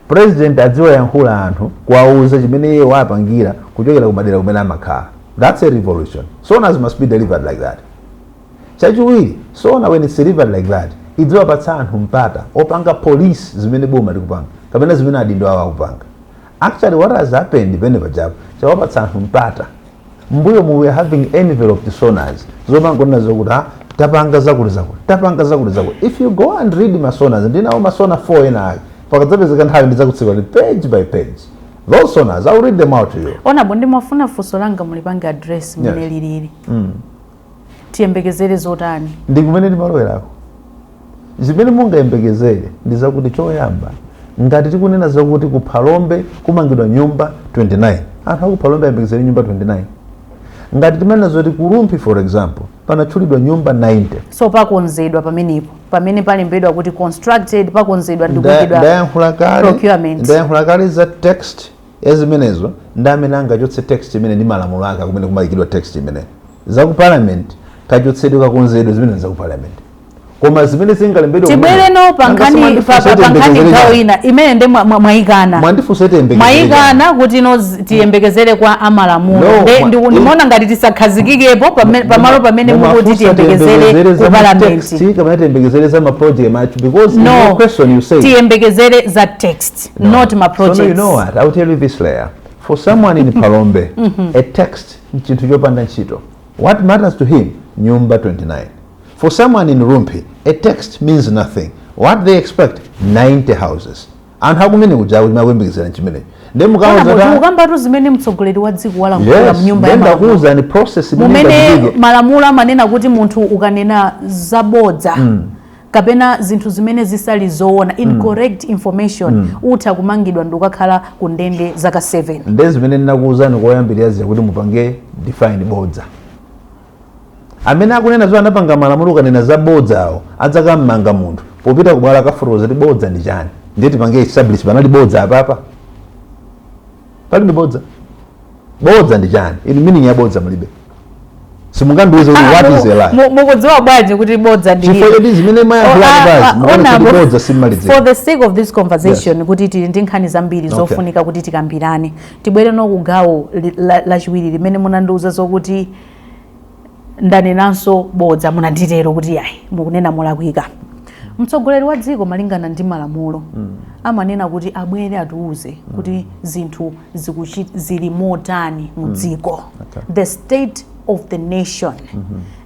President adziwayankhula anthu, kuwauza chimene iye wapangira kuchokera kumadera kumene amakhala. That's a revolution. SONAs must be delivered like that. Chachiwiri, SONA when it's delivered like that, idziwapatsa anthu mpata opanga police zimene boma likupanga kapena zimene adindo awo akupanga. Actually, what has happened pene pajapo, chawapatsa anthu mpata. Mbuyo mu we are having enveloped SONAs zopanga kunena zokuti, ah, tapanga zakuti zakuti, tapanga zakuti zakuti. If you go and read ma SONAs, ndinawo ma SONA 4 ena ake, pakadzapezeka nthawi ndidzakutsika page by page those SONAs. I will read them out to you. Honourable, ndimafuna funso langa mulipange address mmene lilili. Tiyembekezere zotani? Ndi kumene ndimalowerako. Zimene mungayembekezere ndi zakuti, choyamba, ngati tikunena zakuti ku Phalombe kumangidwa nyumba 29, anthu aku Phalombe ayembekezere nyumba 29. Ngati timanena zoti ku Rumphi, for example, panatchulidwa nyumba 90, So pakonzedwa pamenepo, pamene palembedwa kuti constructed, pakonzedwa ndikuyikidwa Ndayankhula kale. procurement. Ndayankhula kale za text ya zimenezo. Ndi amene angachotse text imene ndi malamulo ake kumene kumayikidwa text imene zaku parliament, kachotsedwe, kakonzedwe, zimene zaku parliament, koma zimene zingalembedwe Tibwereno pankhani pankhani gawo ina imene nde mwayikana. Mwandifunsa tiyembekezere. Mwayikana kuti no, tiyembekezere kwa amalamulo. No, Nde ndimaona ngati tisakhazikikepo pamalo pamene mukuti Mumafunsa tiyembekezere za ku ma parliament. text kapena tiyembekezere za ma project match? Because in No, your question you say tiyembekezere za text, not ma So projects. no, you know what? I will tell you this layer. For someone in Phalombe, a text nchinthu chopanda ntchito. What matters to him, nyumba 29. For someone in Rumphi, a text means nothing. What they expect, 90 houses. Anthu akumene kuja kuti makuyembekezera chimene. Ndi mukauza Honourable, tikukambatu zimene mtsogoleri wa dziko walankhula mnyumba ya Then malamulo, ndakuwuzani process imene mumene ingachitike. malamulo amanena kuti munthu ukanena zabodza kapena zinthu zimene zisali zoona, incorrect information, utha kumangidwa ndi kukakhala ku ndende zaka 7. Ndi zimene ndinakuwuzani koyambirira zija kuti mupange define bodza. Amene akunena zo anapanga malamulo, ukanena za bodzawo adzakammanga munthu, popita kubwala akafotokoza kuti bodza ndi chani. Ndiye tipange establish panali bodza apapa, palibe bodza. Bodza ndi chani? Inu, meaning ya bodza mulibe. Simungandiuze kuti what is a lie. Mukudziwa bwanji kuti bodza ndi Chifukwa choti zimene mayankhulani bazi mukuona kuti bodza simmalidzira. For the sake of this conversation, kuti tili ndi nkhani zambiri zofunika kuti tikambirane, tibwere no ku gawo lachiwiri limene munandiuza zokuti ndanenanso bodza. Munanditero kuti yayi, mukunena molakwika. Mtsogoleri wa dziko, malingana ndi malamulo, amanena kuti abwere atiuze kuti zinthu zili motani mu dziko, the state of the nation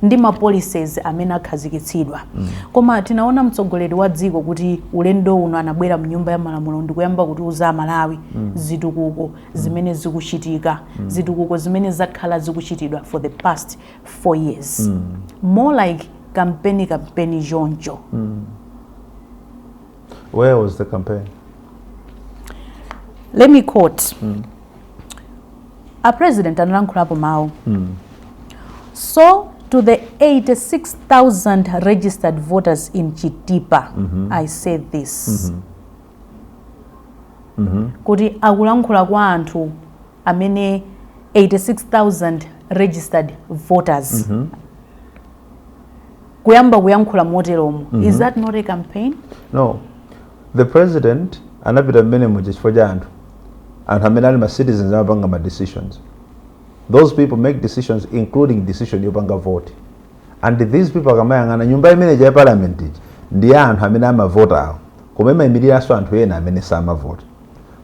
ndi ma policies amene akhazikitsidwa. Koma tinaona mtsogoleri wa dziko kuti ulendo uno anabwera mnyumba ya malamulo ndikuyamba kutiuza Amalawi zitukuko zimene zikuchitika, zitukuko zimene zakhala zikuchitidwa for the past 4 years, more like kampeni kampeni choncho. Where was the campaign? Let me quote. A president analankhulapo mawu. "So to the 86,000 registered voters in Chitipa, I say this." Kuti akulankhula kwa anthu amene 86,000 registered voters. Kuyamba kuyankhula moteromo. Is that not a campaign? No, the president anapita mmene muja chifukwa cha anthu. Anthu amene ali ma citizens amapanga ma decisions. Those people make decisions, including decision yopanga vote, and these people akamayang'ana nyumba imene ya parliament iji ndi ya anthu amene amavota awo, koma imayimiriranso anthu ena amene samavota.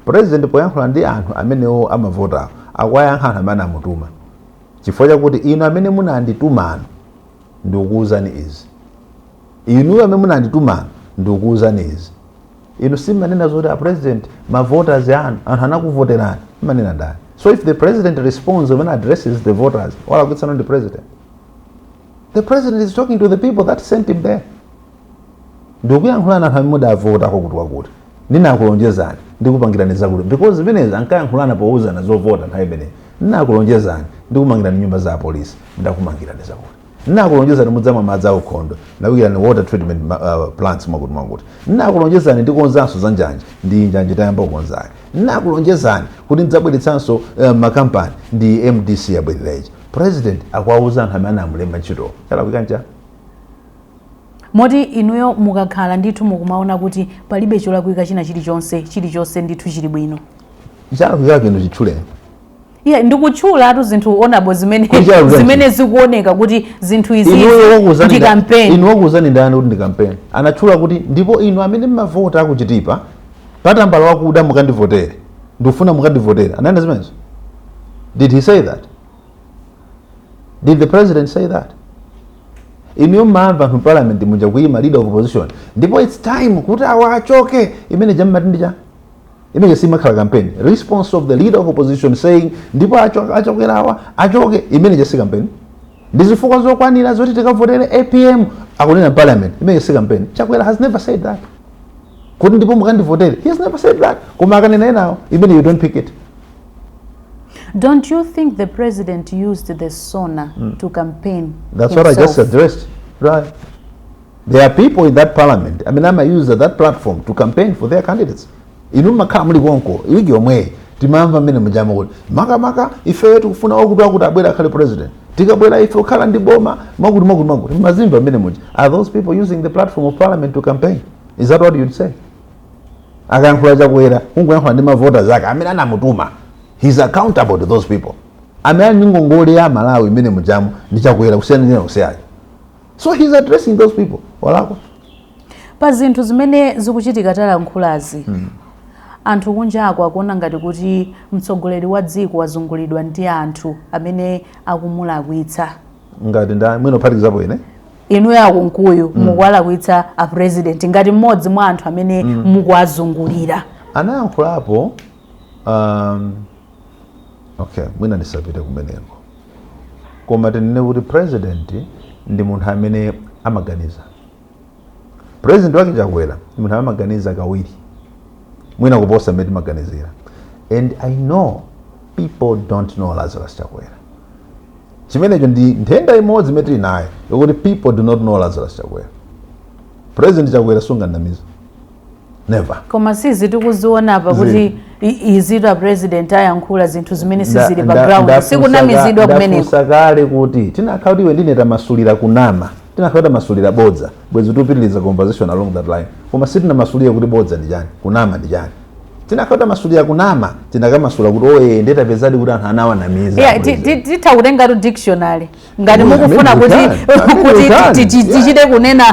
President poyankhula ndi anthu amenewo amavota awo, akuwayankha anthu amene amutuma, chifukwa chakuti inu amene munanditumano, ndikukuwuzani izi. Inu amene munanditumano, ndikukuwuzani izi. Inu simanena zoti a president, ma voters anu, anthu anakuvoterani, imanena ndani? So if the president responds when addresses the voters, walakwitsa not the president. The president is talking to the people that sent him there. Ndikuyankhulana anthu amene mudavotako kuti wakuti ndinakulonjezani ndikupangirani zakuti, because zimenezi ankayankhulana powuzana zovota nthawi imeneyi. Ndinakulonjezani ndikumangirani nyumba za apolisi, ndakumangirani zakuti. Ndinakulonjezani mudzamwa madzi aukhondo, ndakuyikirani water treatment plants mwakuti mwakuti. Ndinakulonjezani ndikonzanso za njanji, ndi njanji tayamba kukonzayo. Ndinakulonjezani kuti ndidzabweretsanso makampani, ndi MDC yabwerera. President akuwauza anthu amene anamulemba ntchito. Chalakwika ncha? Moti inuyo mukakhala ndithu mukumaona kuti palibe cholakwika china chilichonse, chilichonse ndithu chili bwino? Chalakwika chinthu chitchuleni. Iye ndikutchulatu zinthu, honourable, zimene Kuti chalakwika? zimene zikuoneka kuti zinthu izi Inuyo wakuwuzani ndi campaign. Inu wakuwuzani ndani kuti ndi campaign? Anatchula kuti ndipo inu amene mmavota aku Chitipa, patambala wakuda mukandivotere, ndikufuna mukandivotere. Ananena zimenezo? Did he say that? Did the president say that? Inuyo mmamva anthu parliament muja kuyima leader of opposition, ndipo it's time kuti awa achoke. Imene jammati ndi cha imene simakhala campaign? Response of the leader of opposition saying ndipo achokerawa achoke, imene si campaign? Ndi zifukwa zokwanira zoti tikavotere APM, akunena parliament, imene si campaign? Chakwera has never said that, kuti ndipo mukandivotere. He has never said that. Koma akanena enawo, imene you don't pick it. Don't you think the president used the SONA to campaign That's what I just himself? addressed, right? There are people in that parliament, I mean, ama use that platform to campaign for their candidates. Inu makhala muli konko, wiki yomweyi timamva mmene mujama kuti makamaka ifeyo tikufuna wakuti wakuti abwera akhale president, tikabwera ife kukhala ndi boma, mwakuti mwakuti mwakuti. Mazimva mmene muja. Are those people using the platform of parliament to campaign? Is that what you'd say? Akayankhula Chakwera, kungoyankhula ndi mavoters ake amene anamutuma. He's accountable to those people. Amene ali ndi ngongole ya Malawi imene mujamu ndi Chakwera, kusiyana ndi kusiyana. So he's addressing those people. Walakwa? Pa zinthu zimene zikuchitika talankhulazi, anthu kunjako akuona ngati kuti mtsogoleri wa dziko wazungulidwa ndi anthu amene akumulakwitsa. Ngati nda mwino phatikizapo ine? Inuyo akunkuyu mukuwalakwitsa a president ngati mmodzi mwa anthu amene mukuwazungulira. Anayankhulapo okay, mwina ndisapite kumeneko, koma tinene kuti president ndi munthu amene amaganiza. President wake Chakwera ndi munthu amene amaganiza kawiri mwina kuposa mmene timaganizira. And I know people don't know Lazarus Chakwera. Chimenecho ndi nthenda imodzi imene tili nayo, yokuti people do not know Lazarus Chakwera. President Chakwera sunganamiza, never. Koma sizi tikuziona apa kuti izitu a president ayankhula zinthu zimene sizili pa ground, sikunamizidwa kumeneko? Ndafunsa kale kuti tinakhala kuti iwe ndine tamasulira kunama, tinakhala tamasulira bodza, bwezi tupitiliza conversation along that line. Koma sitinamasulire kuti bodza ndi chani, kunama ndi chani. Tinakhala tamasulira kunama, tinakamasula kuti oye ndetapezadi kuti anthu anawanamiza. Yeah, titha kutengatu dictionary ngati mukufuna kuti kuti tichite kunena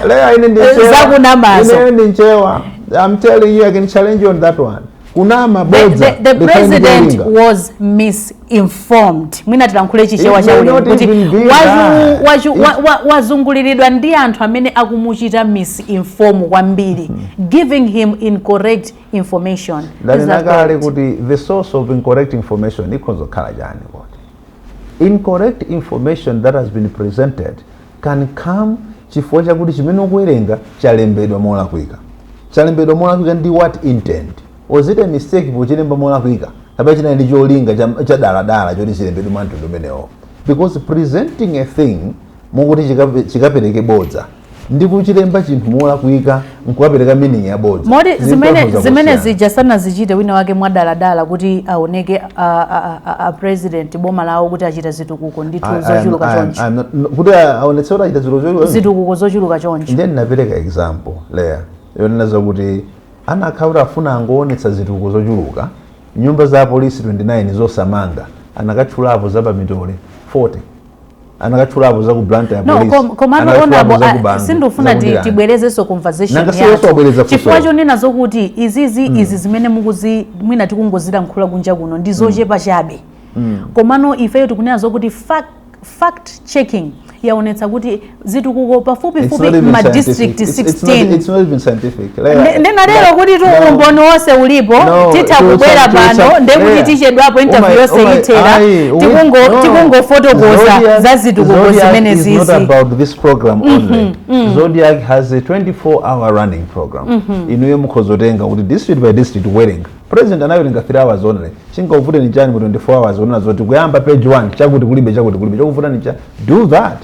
Leya, ine ndi Nchewa. Zakunamazo. Ine ndi Nchewa. I'm telling you, I can challenge you on that one. Kunama, bodza, The define president kulinga. was misinformed. Mwina tilankhule Chichewa It may chaulemu not kuti even be that. Wazunguliridwa ndi anthu amene akumuchita misinform kwambiri, giving him incorrect information. Is Ndanena that kale correct? kuti the source of incorrect information ikhoza kukhala chani? Kuti incorrect information that has been presented can come chifukwa chakuti chimene ukuwerenga chalembedwa molakwika. Chalembedwa molakwika ndi what intent? Was it a mistake pochilemba molakwika, kapena chinali ndi cholinga cha daladala choti chilembedwe mwa mtundu umenewo? Because presenting a thing mokuti chikapereke bodza ndi kuchilemba chinthu molakwika nkukapereka meaning ya bodza, Moti zimene zinthu zimene kusiyana. Zija sanazichite wina wake mwadaladala kuti aoneke a president, boma lawo, kuti achita zitukuko ndithu zochuluka choncho? Kuti aonetse kuti achita zitukuko zochuluka? Zitukuko zochuluka choncho. Ndiye ndinapereka example leya yonena zakuti anakhala kuti afuna angoonetsa zitukuko zochuluka, nyumba za polisi 29 zosamanga, anakatchulapo za pamitole 40, anakatchulapo za ku Blantyre No, police, komano anakatchulapo onabo za ku Bangu, sindifuna za ku Ndilani. Tibwerezenso conversation Nanga siwonso yathu, wabwereza funso. Chifukwa chonena zokuti izizi, izi zimene mukuzi, mwina tikungozilankhula kunja kuno ndi zochepa chabe, komano ifeyo tikunena zokuti fact checking yaonetsa kuti zitukuko It's pafupifupi not even ma scientific. district It's not, 16. it's not even scientific. Like, Ndinalero kuti tu No. umboni wonse ulipo. No, Titha kubwera pano, ndekuti tichedwapo, interview yonse ithera, tikungofotokoza za zitukuko zimene Is not zizi. About this program only. Zodiac has a 24-hour running program. Inuyo mukhozotenga kuti district by district kuwerenga. President anawerenga 3 hours only. Chingakuvuteni chani mu 24 hours onena zoti kuyamba page 1 chakuti kulibe, chakuti kulibe, chakuvutani cha? Do that.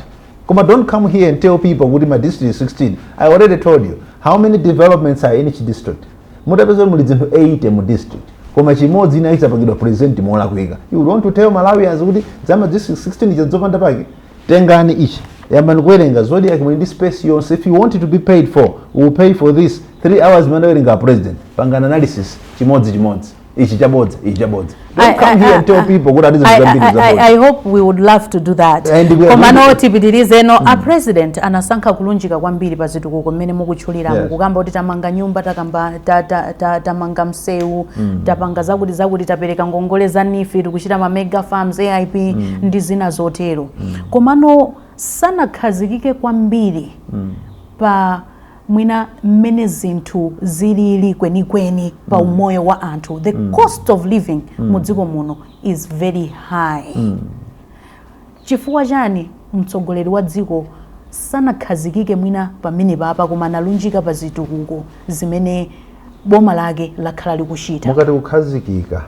Koma don't come here and tell people kuti ma district 16. I already told you how many developments are in each district. Mutapeza muli zinthu 80 mu district, koma chimodzi ina ichapangidwa present molakwika, you want to tell Malawians kuti zama district 16 chadzopanda pake? Tengani ichi, yambani kuwerenga. Zodiac muli ndi space yonse. If you want it to be paid for, we will pay for this 3 hours manawerenga president. Pangani analysis chimodzi chimodzi, ichi chabodza, ichi chabodza. Don't come here and tell people kuti atizi zambiri zabodza. I hope we would love to do that. And we are Komano tipitirizeno. A president anasankha kulunjika kwambiri pa zitukuko mmene mukutchuliramo, kukamba kuti tamanga nyumba, takamba tamanga msewu, tapanga zakuti zakuti, tapereka ngongole za NEEF, tikuchita ma mega farms, AIP ndi zina zotero. Komano sanakhazikike kwambiri pa mwina mmene zinthu zilili kwenikweni pa umoyo wa anthu. The cost of living mu dziko muno is very high. Chifukwa chani mtsogoleri wa dziko sanakhazikike mwina pamene papa, koma analunjika pa zitukuko zimene boma lake lakhala likuchita? Mukati kukhazikika,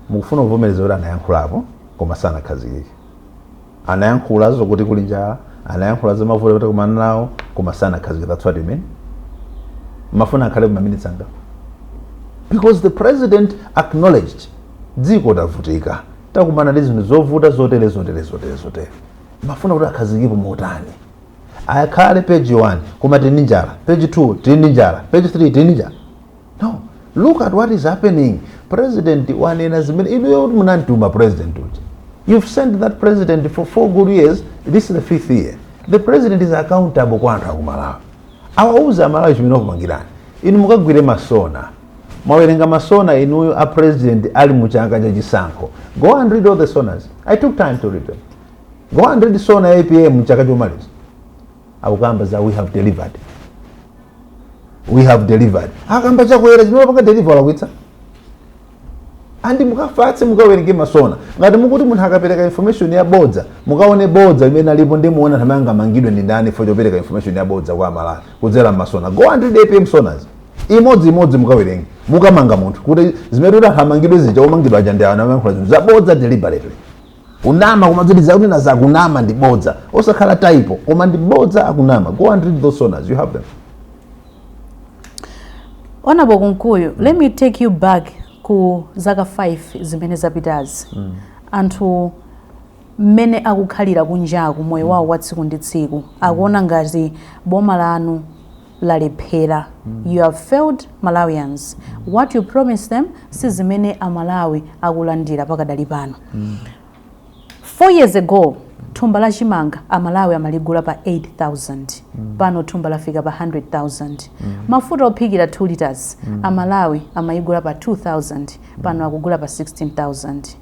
mukufuna kuvomereza kuti anayankhulapo koma sanakhazikike. Anayankhula zokuti kuli njala, anayankhula za mavuto kuti kumana nawo, koma sanakhazikike. That's what you mean? Mafuna akhale kumaminitsi anga? Because the president acknowledged dziko tavutika, takumana ndi zinthu zovuta zotere, zotere, zotere, zotere. Mafuna kuti akhazikepo motani? Akhale page 1, koma tili ndi njala, page 2 tili ndi njala, page 3 tili ndi njala? No, look at what is happening. President wanena zimene inuyo munamtuma president uja. You've sent that president for 4 good years. This is the fifth year. The president is accountable kwa anthu akumalawi. Awauza Amalawi chimene akupangirani. Inu mukagwire ma SONA, mwawerenga ma SONA inuyo a president ali mu chaka cha chisankho? Go and read all the SONAs. I took time to read them. Go and read SONA ya APM mchaka chomaliza. Akukamba za "We have delivered, we have delivered." Akamba Chakwera chimene panga deliver walakwitsa. Andi mukafatse, mukawerenge ma SONA. Ngati mukuti munthu akapereka information ya bodza, mukaone bodza limene alipo ndi muona anthu amene angamangidwe ndi ndani for chopereka information ya bodza kwa Amalawi kudzera ma SONA. Go and read APM SONAs imodzi imodzi, mukawerenge, mukamanga munthu kuti zimene kuti anthu amangidwe zija, omangidwa aja ndi anthu amayankhula zinthu zabodza deliberately, kunama, kumadzoti zakunena zakunama ndi bodza, osakhala typo koma ndi bodza, akunama. Go and read those SONAs, you have them. Honorable Kunkuyu, let me take you back ku zaka 5 zimene zapitazi. Anthu mmene akukhalira kunjaku, moyo wawo wa tsiku ndi tsiku, akuona ngati boma lanu lalephera. You have failed Malawians. What you promised them si zimene Amalawi akulandira pakadali pano. 4 years ago, thumba la chimanga Amalawi amaligula pa 8000. Pano thumba lafika pa 100,000. Mafuta ophikira 2 liters Amalawi amayigula pa 2000, pano akugula pa 16,000.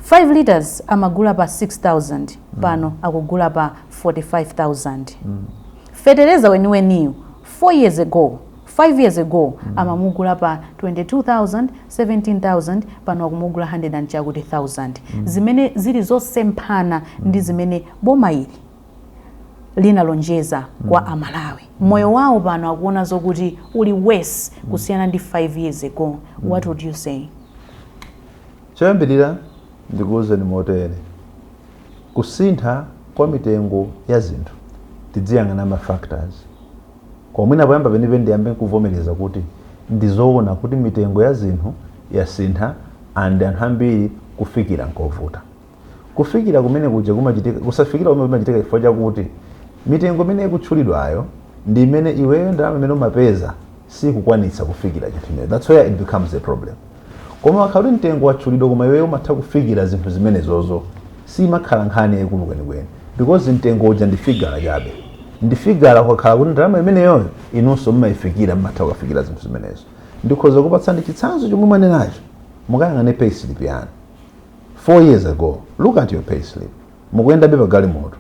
5 liters amagula pa 6000, pano akugula pa 45,000. Fetereza weniweniyu, 4 years ago, 5 years ago, amamugula pa 22,000, 17,000, pano akumugula 100 and chakuti 1000, zimene zili zosemphana ndi zimene boma ili Linalonjeza kwa Amalawi, moyo wawo pano akuona zokuti uli worse kusiyana ndi 5 years ago. What would you say? Choyambirira, ndikuwuzeni motere: kusintha kwa mitengo ya zinthu, tidziyang'ana ma factors. Komwina poyamba penipeni ndiyambe nkuvomereza kuti ndizoona kuti mitengo ya zinthu yasintha and anthu ambiri kufikira nkovuta. Kufikira kumene kuja kumachitika, kusafikira kumene kumachitika chifukwa chakuti mitengo imene ikutchulidwayo ndi imene iweyo ndalama imene umapeza sikukwanitsa kufikira chinthu imene. That's where it becomes a problem. Koma wakhala kuti mtengo watchulidwa koma iweyo umatha kufikira zinthu zimenezozo, simakhala nkhani yaikulu kwenikweni, because mtengo uja ndi figure chabe, ndi figure. Ukakhala kuti ndalama imeneyoyo inunso mmayifikira, mmatha kukafikira zinthu zimenezo. Ndikhoza kupatsani chitsanzo chomwe mwanenacho. Mukayang'ane payslip yanu 4 years ago. Look at your payslip. Mukuyendabe pa galimoto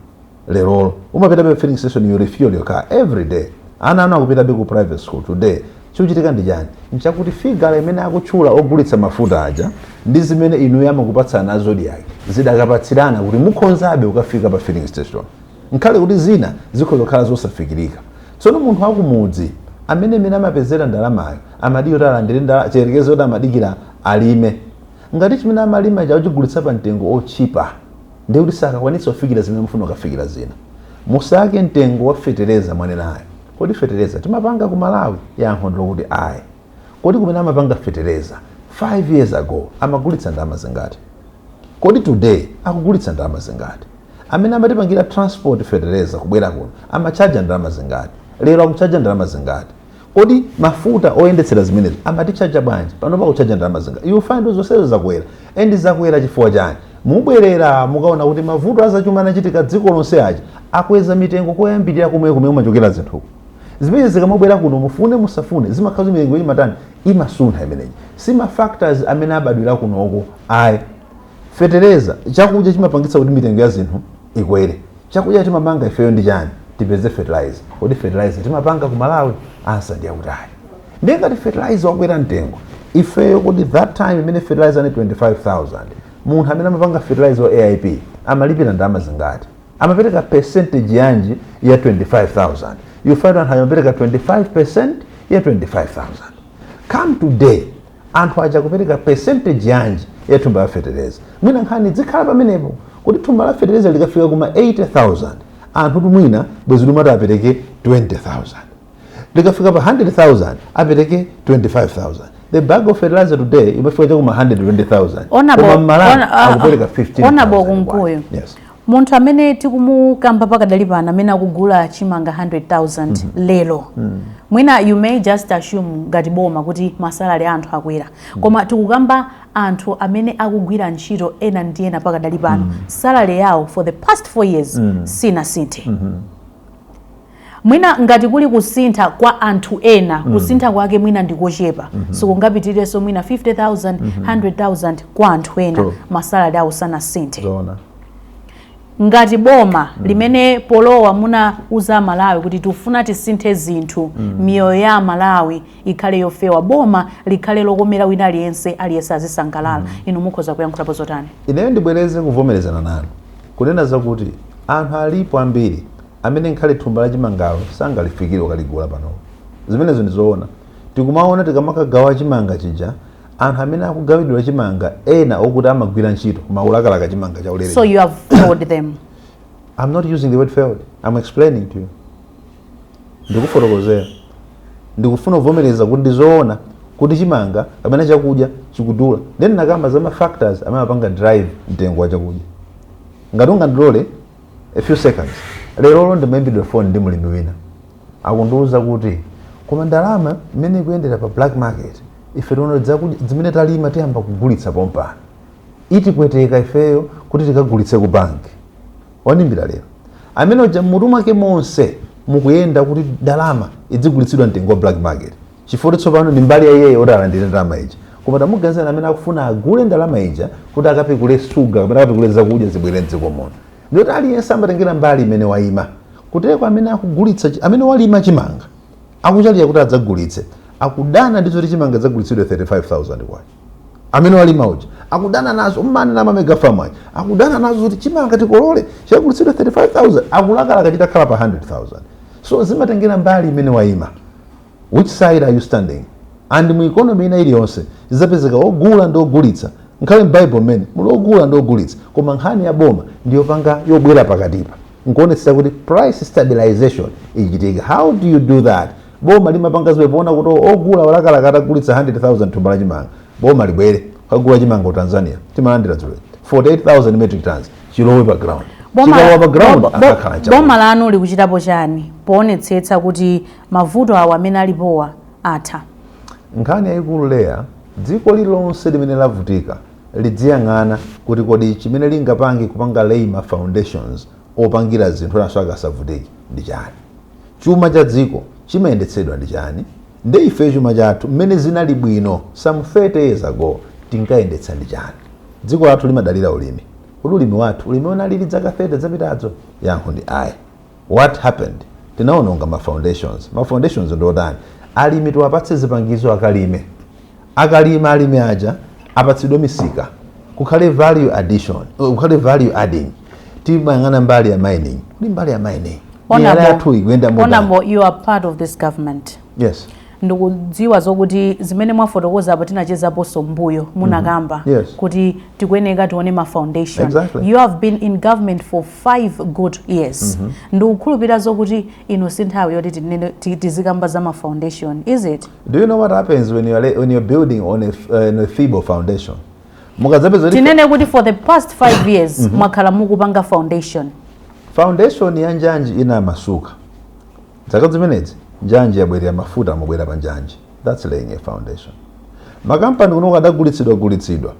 lerolo, umapitabe pa filling station, you refuel your car every day. Ana anu akupitabe ku private school today. Chikuchitika ndi chani? Nchakuti figure imene akutchula ogulitsa mafuta aja ndi zimene inuyo amakupatsana na Zodiac zidakapatsirana kuti mukhonzabe ukafika pa filling station, nkhale kuti zina zikhoza kukhala zosafikirika. Tsono munthu akumudzi amene amapezera ndalamayo amadikira kuti alandire ndalama, chiyerekezo kuti amadikira alime, ngati chimene amalima chachigulitsa pa mtengo otchipa, ndiye kuti sakakwanitsa kufikira zimene mufuna kukafikira zina. Musake mtengo wa fetereza mwanenayo. Kodi fetereza timapanga ku Malawi? Yankho ndilokuti ayi. Kodi kumene amapanga fetereza 5 years ago amagulitsa ndalama zingati? Kodi today akugulitsa ndalama zingati? Amene amatipangira transport fetereza kubwera kuno amachaja ndalama zingati? Lero akuchaja ndalama zingati? Kodi mafuta oyendetsera zimenezo amatichaja bwanji? Pano pakuchaja ndalama zingati? You find zonsezo zakwera. And zakwera chifukwa chani? Mubwerera mukaona kuti mavuto azachuma anachitika dziko lonse aja akweza mitengo koyambirira komwe kumene kumachokera zinthuko. Zimene zikamabwera kuno, mufune musafune, zimakhala mitengo imatani? Imasuntha. Imeneyi si ma factors amene abadwira kunoko, ayi. Fetereza, chakudya chimapangitsa kuti mitengo ya zinthu ikwere. Chakudya timapanga ifeyo ndi chani? Tipeze fertilizer. Kodi fertilizer timapanga ku Malawi? Answer ndiye kuti ayi. Ndiye ngati fertilizer wakwera mtengo, ifeyo kodi that time imene fertilizer ni 25,000, munthu amene amapanga fertilizer wa AIP amalipira ndalama zingati? Amapereka percentage yanji ya 25,000? You find anthu amapereka 25% ya 25,000. Come today, anthu aja kupereka percentage yanji ya thumba la fetereza? Mwina nkhani zikhala pamenepo kuti thumba la fetereza likafika kuma 80,000, anthu tumwina bwezi limati apereke 20,000, likafika pa 100,000 apereke 25,000. The bag of fertilizer today imafika chakuma 120,000, koma mmalawi akupereka 15,000. Honorable Kunkuyu. Yes. Munthu amene tikumukamba pakadali pano, amene akugula chimanga 100,000 lero, mwina you may just assume ngati boma kuti ma salary anthu akwera, koma tikukamba anthu amene akugwira ntchito ena ndi ena pakadali pano, salary yawo for the past 4 years sinasinthe. Mwina ngati kuli kusintha kwa anthu ena, kusintha kwake mwina ndikochepa, sikungapitirenso mwina 50,000, 100,000 kwa anthu ena. True. Ma salary awo sanasinthe. Zoona. Ngati boma limene polowa munauza Amalawi kuti tifuna tisinthe zinthu, miyoyo ya Amalawi ikhale yofewa, boma likhale lokomera wina aliyense, aliyense azisangalala, inu mukhoza kuyankhulapo zotani? Ineyo ndibwereze kuvomerezana nanu kunena zakuti anthu alipo ambiri amene nkhale thumba la chimangalo sangalifikire ukaligula panopo. Zimenezo ndizoona. Tikumaona tikamakagawa chimanga chija, anthu amene akugawidwa chimanga ena okuti amagwira ntchito koma akulakalaka chimanga chaulere. So you have failed them. I'm not using the word "failed". I'm explaining to you. Ndikufotokozera. Ndikufuna kuvomereza kuti ndizoona kuti chimanga kapena chakudya chikudula. Then nakamba za ma factors amene amapanga drive mtengo wa chakudya. Ngati ungandilole a few seconds. Lero ndimayimbidwa phone ndi mulimi wina. Akundiwuza kuti koma ndalama imene ikuyendera pa black market, ife tiona zakudya zimene talima tiyamba kugulitsa pompano, itipweteka ifeyo kuti tikagulitse ku banki. Wandimbira lero amene uja, mmutu mwake monse mukuyenda kuti ndalama idzigulitsidwa mtengo wa black market, chifukwa tsopano ndi mbali ya iyeyo oti alandire ndalama ija. Koma tamuganizani amene akufuna agule ndalama ija kuti akapikule suga kapena akapikule zakudya zibwere mdziko muno. Ndiyoti aliyense amatengera mbali imene wayima. Kuteko amene akugulitsa amene walima chimanga akuchalira kuti adzagulitse, akudana ndi zoti chimanga dzagulitsidwe 35,000 kwacha. Amene walima uja Akudana nazo mmani na mega farm aja akudana nazo kuti chimanga tikolole chagulitsidwa 35,000, akulakalaka chitakhala pa 100,000. So zimatengera mbali imene wayima. Which side are you standing? And mu economy ina iliyonse zizapezeka ogula ndi ogulitsa. Nkhale m'Bible mmene muli ogula ndi ogulitsa, koma nkhani ya boma ndiyopanga yobwera pakatipa nkuonetsetsa kuti price stabilization ichitika. How do you do that? Boma limapanga ziwe poona kuti ogula walakalaka atagulitsa 100,000 thumba la chimanga, boma libwere kagula chimanga ku Tanzania, timalandira dzulo 48,000 metric tons, chilowe pa ground. Chikalowa pa ground, akakhala chakudya. Boma lanu likuchitapo chani poonetsetsa kuti mavuto awa amene alipowa atha? Nkhani yayikulu leya, dziko lililonse limene lavutika lidziyang'ana kuti kodi chimene lingapange kupanga lay ma foundations opangira zinthu naso akasavutike ndi chani? Chuma cha dziko chimayendetsedwa ndi chani? Nde ife chuma chathu mmene zinali bwino some 30 years ago tinkayendetsa ndi chani? Dziko lathu limadalira ulimi. Kuti ulimi wathu, ulimi unalili zaka 30 zapitazo? Yankho ndi ayi. What happened? Tinawononga ma foundations. Ma foundations ndiotani? Alimi tiwapatse zipangizo akalime. Akalima alimi aja apatsidwe misika, kukhale value addition, kukhale value adding. Timayang'ana mbali ya mining. Kuli mbali ya mining, miyala yathu ikuyenda motani? Honorable, you are part of this government. Yes. Ndikudziwa zokuti zimene mwafotokoza apo tinachezaponso mbuyo munakamba kuti tikuyeneka tione ma foundation. You have been in government for 5 good years. Ndikukhulupirira zokuti ino si nthawi yoti tizikamba za ma foundation, is it? Do you know what happens when you're building on a feeble foundation? Mukadzapeza kuti Tinene kuti for the past 5 years mwakhala mukupanga foundation. Foundation ya njanji inamasuka. Zaka zimenezi njanji yabwerera, mafuta amabwera pa njanji. That's laying a foundation. Makampani kuno adagulitsidwa gulitsidwa,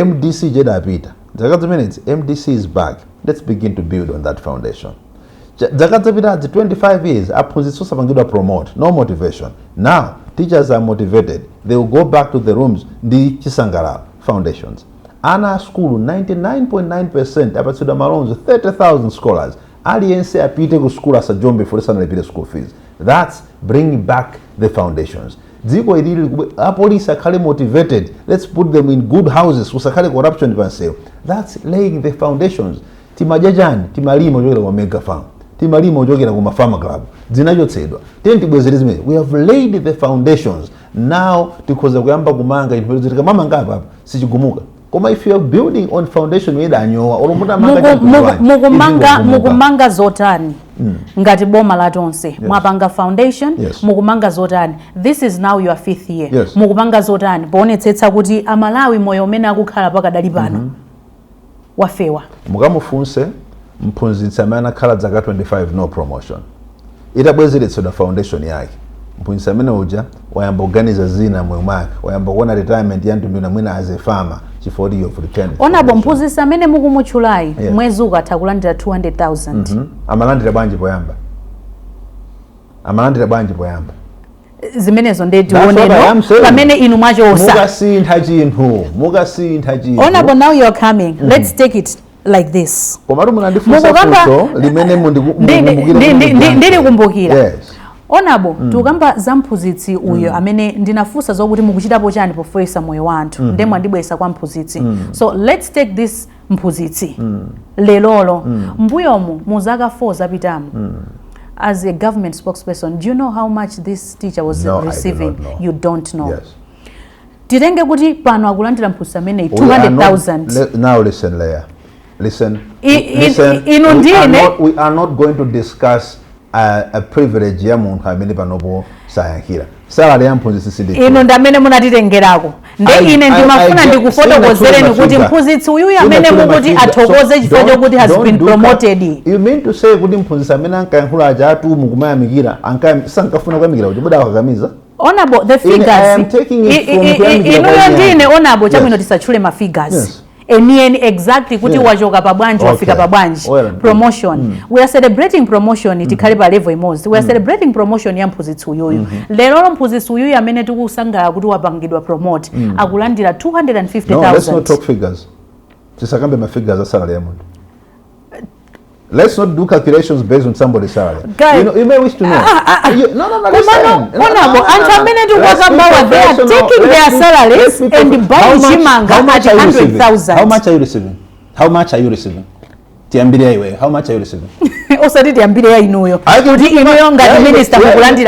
MDC jedapita. Zaka zimenezi MDC is back. Let's begin to build on that foundation. Zaka zapitazi 25 years aphunzitsi osapangidwa promote, no motivation. Now teachers are motivated, they will go back to the rooms ndi chisangalalo. Foundations. Ana a skulu 99.9 apatsidwa ma loans, 30,000 scholars. Aliyense apite ku skulu, asajombe for sanalipire school fees. That's bringing back the foundations. Dziko ilili apolisi akhale motivated. Let's put them in good houses, kusakhale corruption pansewu. That's laying the foundations. Timadya chani? Timalima kuchokera ku mega farm, timalima kuchokera ku mafarmer club, zinachotsedwa. Tiye tibwezere zimene. We have laid the foundations. Now tikhoza kuyamba kumanga chinthu. Tikamamanga apa sichigumuka. Koma if you are building on foundation idanyowa, olo mutamanga chinthu Mukumanga izingogumuka. Mukumanga zotani ngati boma la Tonse? Mwapanga foundation. Mukumanga zotani? This is now your fifth year. Mukupanga zotani poonetsetsa kuti Amalawi moyo umene akukhala pakadali pano wafewa? Mukamufunse mphunzitsi amene anakhala zaka 25 no promotion, itabwezeretsedwa foundation yake, mphunzitsi amene uja wayamba kuganiza zina moyo mwake, wayamba kuona retirement ya mtundu mwina as a farmer, chifukwa kuti you've returned Honorable, foundation. Mphunzitsi amene mukumutchulayi mwezi ukatha kulandira 200,000. Amalandira bwanji poyamba? Amalandira bwanji poyamba? Zimenezo nde That's what I am tioneno saying. pamene inu mwachosa. Mukasintha chinthu, mukasintha chinthu. Honorable, now you're coming. Let's take it like this. Komatu munandifunsa funso limene mukumbukira kuti Ndilikumbukira. Yes. Honorable, tikukamba za mphunzitsi uyo amene ndinafunsa zokuti mukuchitapo chani pofewesa moyo wa anthu, nde mwandibwesa kwa mphunzitsi. So let's take this mphunzitsi lelolo. Mbuyomu mu zaka 4 zapitamo, as a government spokesperson, do you know how much this teacher was No, I do receiving? not know. You don't know? Yes. Titenge kuti pano akulandira mphunzitsi ameneyi We are not- 200,000. Now listen, Leah. Listen. I- Listen. inu We are ndine. We are not going to discuss a privilege ya munthu amene panopo sayankhira. Salary ya mphunzitsi sindi. Inu ndi amene munatitengerako, nde ine ndimafuna ndikufotokozereni kuti mphunzitsi uyuyu amene mukuti athokoze chifukwa chokuti has been promoted. You mean to say kuti mphunzitsi amene ankayankhula aja atumu kumayamikira, sankafuna kuyamikira kuti mudawakakamiza? Honorable, the Ine, I am figures taking it from kuyamikira inuyo kwa ndine ine. Honorable, chabwino, tisatchule ma figures enieni exactly kuti wachoka pa bwanji, wafika pa bwanji. Well and good. Promotion, we are celebrating promotion. Tikhale pa level imodzi. We are celebrating promotion ya mphunzitsi uyuyu lerolo. Mphunzitsi uyuyu amene tikusangalala kuti wapangidwa promote akulandira No, let's not 250,000. talk figures. Tisakambe ma figures a salary ya munthu. Let's not do calculations based on somebody's salary. Guys, You may wish to know. You, no, listen. Komano, No, no, honorable, no, no, anthu no. amene Let's be tikuwakambawa, they are professional. taking Let's their salaries let's be and buying chimanga How much at are you receiving? 100,000. How much are you receiving? How much are you receiving? Tiyambire iwe. How much are you receiving? Osati tiyambire ya inuyo, kuti inuyo ngati minister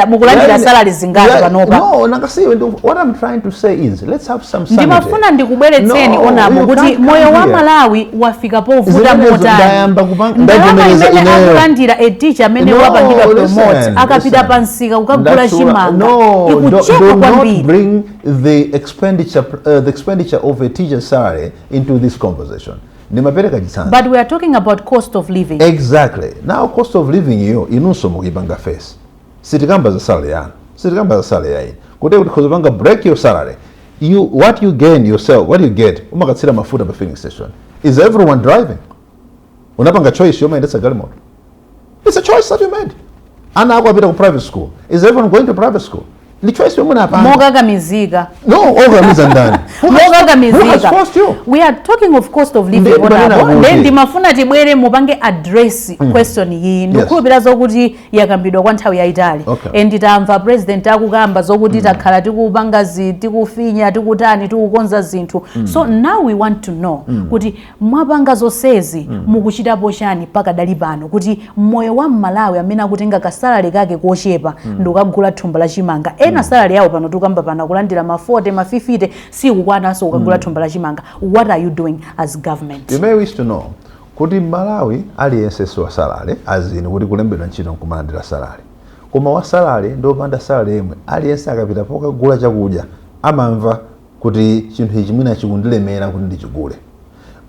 mukulandira salary zingati panopa? No, nakasiwe, what I'm trying to say is let's have some sanity. Ndimafuna ndikubweretseni, No, honorable, you kuti can't come moyo wa here. Malawi wafika povuta Zimenezo motani. ndayamba Ndalama ndavomereza imene ineyo. akulandira a teacher amene No, wapangidwa listen, promote, akapita listen. pansika kukagula chimanga, No, ikuchepa do not kwambiri. bring the expenditure of a teacher's salary into this conversation. Ndimapereka chitsanzo. But we are talking about cost of living. Exactly. Now, cost of living iyo inunso mukuyipanga face. Sitikamba za salary yanu, sitikamba za salary ya ine. Kuti khozopanga break your salary, you, what you gain yourself, what you get, umakatsira mafuta pa filling station. Is everyone driving? Unapanga choice yomayendetsa galimoto. It's a choice that you made. Ana ako apita ku private school. Is everyone going to private school? Ndi choice yomwe unapanga. Mokakamizika. No, okakamiza ndani? Who has Mokakamizika. forced you? We are talking of cost of living, Ndiye ndimanena honorable. kuti Then ndimafuna tibwere mupange address question iyi. Ndikukhulupirira zokuti yakambidwa kwa nthawi yayitali and tamva president akukamba zokuti takhala tikupanga tikufinya, tikutani, tikukonza zinthu. So now we want to know kuti mwapanga zonsezi, mukuchitapo chani pakadali pano kuti moyo wa Mmalawi amene akutenga ka salary kake kochepa ndikukagula thumba la chimanga? Ena salary yawo pano tikamba pano akulandira ma 40, ma 50, sikukwananso kukagula thumba la chimanga. What are you doing as government? You may wish to know kuti Malawi aliyense si wa salary, azini kuti kulembedwa ntchito nkumalandira salary. Koma wa salary ndi wopanda salary yemwe, aliyense akapita pokagula chakudya amamva kuti chinthu ichi mwina chikundilemera kuti ndichigule.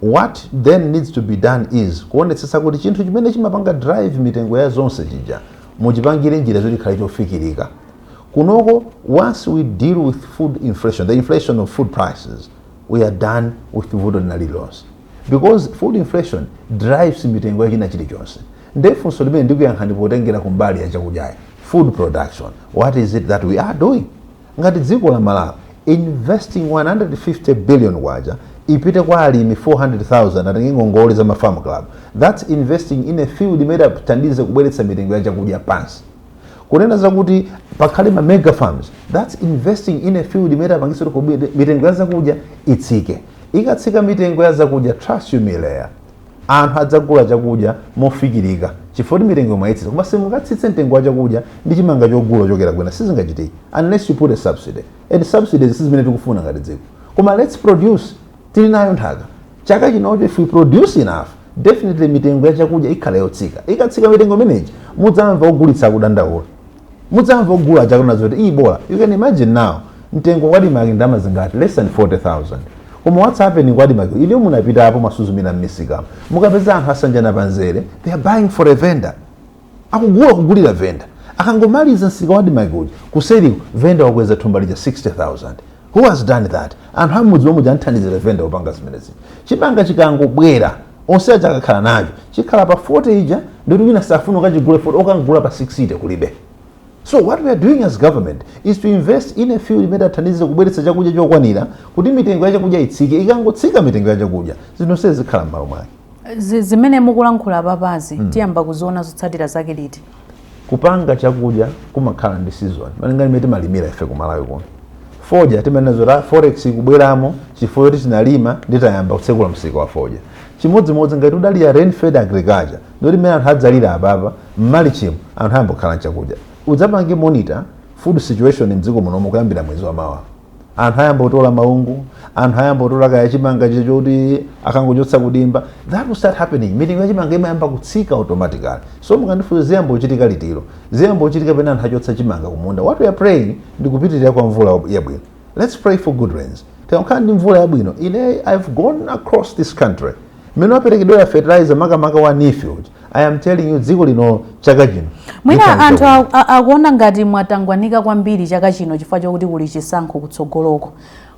What then needs to be done is kuonetsetsa kuti chinthu chimene chimapanga drive mitengo ya zonse chija muchipangire njira zoti chikhale chofikirika kunoko. Once we deal with food inflation, the inflation of food prices, we are done with vuto lina lililonse, because food inflation drives mitengo ya china chilichonse. Ndefunso limene ndikuyankha ndipotengera kumbali ya chakudyayi, food production. What is it that we are doing ngati dziko la Malawi? Investing 150 billion kwacha ipite kwa alimi 400,000 atenge ngongole za ma farm club, that's investing in a field imene athandize kubweretsa mitengo ya chakudya pansi. Kunena zakuti pakhale ma mega farms, that's investing in a field imene apangitse kuti mitengo ya zakudya itsike. Ikatsika mitengo ya zakudya, trust you me, Leah, anthu adzagula chakudya mofikirika chifukwa kuti mitengo mwayitsitsa. Koma simungatsitse mtengo wa chakudya ndi chimanga chogula chokera kwina, sizingachitike unless you put a subsidy, and subsidies sizimene tikufuna ngati dziko. Koma let's produce. Tili nayo nthaka. Chaka chinocho, if we produce enough, definitely mitengo ya chakudya ikhala yotsika. Ikatsika mitengo imeneyi, mudzamva ogulitsa akudandaula, mudzamva ogula chakudya zoti iyi bola. You can imagine now, mtengo kwa ADMARC ndalama zingati? Less than 40,000. Koma what's happening kwa ADMARC? Iliyo munapitapo, masuzumira m'misikamo, mukapeza anthu asanjana panzere. They are buying for a vendor. Akugula kugulira venda. Akangomaliza msika wa ADMARC uja, kuseriko venda wakweza thumba lija 60,000. Who has done that? Anthu amudzi momwe anthandizira venda kupanga zimenezi. Chimanga chikangobwera, onse aja akakhala nacho, chikhala pa 40 ija, ndikuti wina safuna ukachigule 40, okangula pa 60 kulibe. So what we are doing as government is to invest in a field imene athandize kubweretsa chakudya chokwanira kuti mitengo ya chakudya itsike. Ikangotsika mitengo ya chakudya, zinthu zikhala m'malo mwake. Zimene mukulankhula papazi, tiyamba kuziona zotsatira zake liti? Kupanga chakudya kumakhala ndi season, malinga imene timalimira ife ku Malawi kuno. Fodya timanena zoti forex ikubweramo chifukwa choti tinalima, nditayamba kutsekula msika wa fodya. Chimodzimodzi ngati udalira rain fed agriculture, ndoti mmene anthu adzalira apapa mmalichimu, anthu ayamba kukhala chakudya. Udzapange monitor food situation mdziko munomu kuyambira mwezi wa mawa. Anthu ayamba kutola maungu, anthu ayamba kutola kaya chimanga choti akangochotsa kudimba. That will start happening. Mitengo ya chimanga imayamba kutsika automatically. So mukandifunsa ziyamba kuchitika litiro, ziyamba kuchitika pene anthu achotsa chimanga kumunda. What we are praying ndi kupitirira kwa mvula yabwino. Let's pray for good rains. Tikakhala ndi mvula yabwino, ine I've gone across this country, mmene waperekedwera fertilizer, makamaka wa NEEF uja, I am telling you, dziko lino chaka chino Mwina likhala anthu chakudya. akuona ngati mwatangwanika kwambiri chaka chino chifukwa chokuti kuli chisankho kutsogoloko.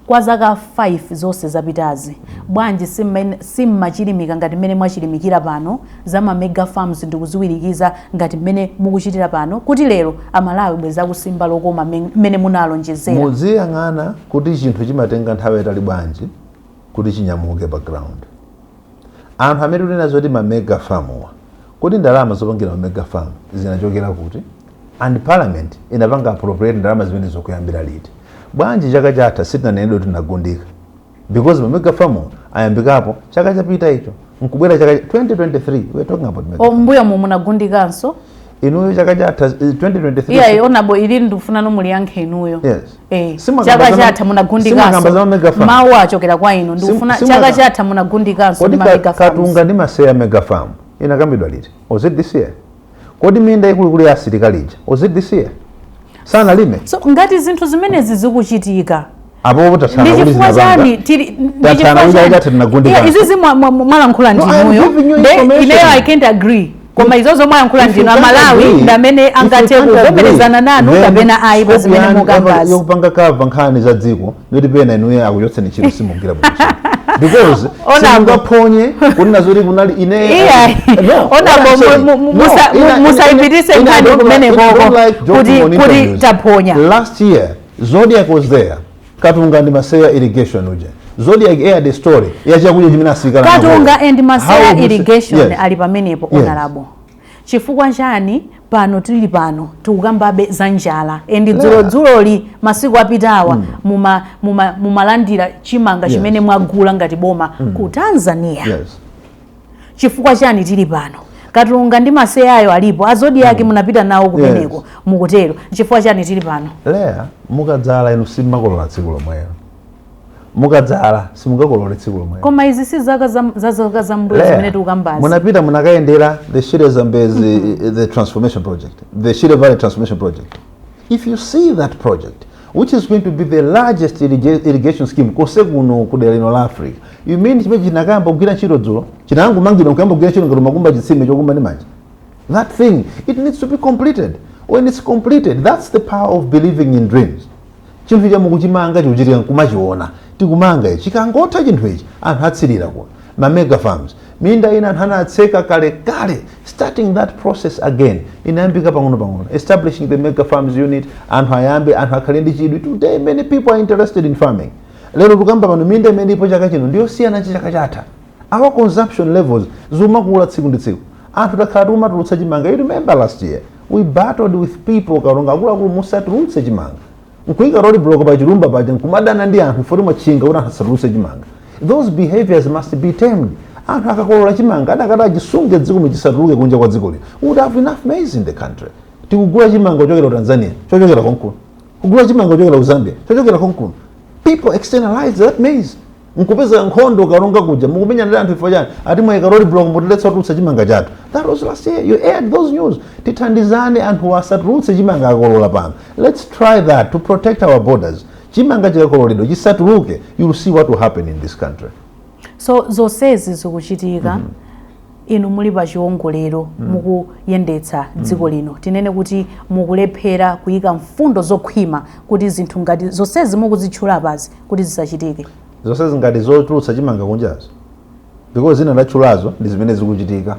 Kwa zaka 5 zonse zapitazi, bwanji simmachilimika ngati mmene mwachilimikira pano za ma mega farms ndikuziwirikiza ngati mmene mukuchitira pano, kuti lero Amalawi bweza kusimba lokoma mmene munalonjezera? Muziyang'ana kuti chinthu chimatenga nthawi yatali bwanji kuti chinyamuke pa ground. Anthu amene tunena zoti ma mega farm wa Kodi ndalama zopangira ma mega farm zinachokera kuti? And Parliament inapanga appropriate ndalama zimene zokuyambira liti? Bwanji chaka chatha sitinanenedwe tinagundika? Because ma mega farm ayambikapo chaka chapita icho, nkubwera chaka 2023, we are talking about mega O, mbuyo mu munagundikanso? Inuyo, chaka chatha, 2023. Iya, Honourable, ili ndikufuna muliyankhe inuyo. Yes. Chaka chatha Simakamba munagundikanso? za mega farm. Mawu achokera kwa inu. Ndikufuna chaka chatha munagundikanso Kodi ndi ma mega farms? Katunga ndi Maseya mega farm inakambidwa liti? Was it this year? Kodi minda ikuluikulu ya asilikali ija, was it this year? Sanalime? So ngati zinthu zimenezi zikuchitika, Apo tathana ndi kuti chifukwa zinapanga. chani tili ndi Tathana chifukwa kuti chani? chatha tinagundikanso. Iya, izizi mwalankhula No, I'm ndinuyo. giving you Nde information. ineyo I can't agree, koma izozo mwayankhula If you ndinu. can't Amalawi agree, ndi amene if you angathe can't agree, kuvomerezana nanu then kapena ayi pa scope zimene yanu mukambazi. yokupanga cover nkhani za dziko, ndoti pena inuyo akuchotseni ntchito, simugwira bwino, because Honourable. simungaphonye kunena zoti kunali ine. Iya. No, Honourable, what I'm saying, no, musayipitise nkhani kumenekoko I don't like joking on kuti interviews. taphonya. Last year Zodiac was there. Katunga ndi Maseya irrigation uja, Zodiac aired a story ya chakudya chimene asilikali Katunga and Maseya How would you say- irrigation Yes. ali pamenepo. Yes. Honourable, chifukwa chani pano tili pano tikukambabe za njala and dzulodzuloli, masiku apitawa, mumalandira chimanga chimene mwagula ngati boma ku Tanzania? Chifukwa chani tili pano, Katunga ndi Maseyayo alipo, a Zodiak munapita nawo kumeneko, mukutero, chifukwa chani tili pano? Leya, mukadzala inu simmakolola tsiku lomwelo. Mukadzala simungakolole tsiku lomwelo. Koma izi si zaka za mbuyo Leya, zimene tikukambazi. Munapita, munakayendera the Shire Zambezi, the transformation project, the Shire Valley transformation project. If you see that project, which is going to be the largest irrigation scheme kose kuno kudera lino la Africa, you mean chimene chinakayamba kugwira ntchito dzulo? Chinangomangidwa nkuyamba kugwira ntchito ngati makumba chitsime chokumba ndi manja? That thing, it needs to be completed. When it's completed, that's the power of believing in dreams. Chinthu cha mukuchimanga chikuchitika, nkumachiona, tikumanga ichi, chikangotha chinthu ichi anthu atsirira kuno. Ma mega farms, minda ina anthu anatseka kale kale. Starting that process again, inayambika pang'ono pang'ono, establishing the mega farms unit, anthu ayambe, anthu akhale ndi chidwi. Today many people are interested in farming. Lero tukamba pano, minda imene ilipo chaka chino ndiyosiyana ndi chaka chatha. Our consumption levels zimakula tsiku ndi tsiku. Anthu takhala tikumatulutsa chimanga. You remember last year we battled with people, Karonga, akuluakulu, musatulutse chimanga, nkuyika road block pa Chilumba paja, nkumadana ndi anthu foti mwatchinga kuti anthu asatulutse chimanga. Those behaviors must be tamed. Anthu akakolola chimanga, adakati achisunge dziko, muchisatuluke kunja kwa dziko lino, we would have enough maize in the country. Tikugula chimanga kuchokera ku Tanzania, chochokera konkuno, kugula chimanga kuchokera ku Zambia, chochokera konkuno. People externalize that maize, nkupeza nkhondo Karonga kuja, mukumenyana ndi anthu ifo chani? Ati mwayika road block, mutiletsa kutulutsa chimanga chathu. That was last year. You aired those news. Tithandizane, anthu asatulutse chimanga akakolola pano. Let's try that to protect our borders. Chimanga chikakololedwa chisatuluke. You will see what will happen in this country. So zonsezi zikuchitika, inu muli pa chiwongolero, mukuyendetsa dziko lino, tinene kuti mukulephera kuyika mfundo zokhwima kuti zinthu ngati zonsezi mukuzitchula pazi kuti zisachitike? Zonse zingati zotulutsa chimanga kunjazo, because zina ndatchulazo ndi zimene zikuchitika.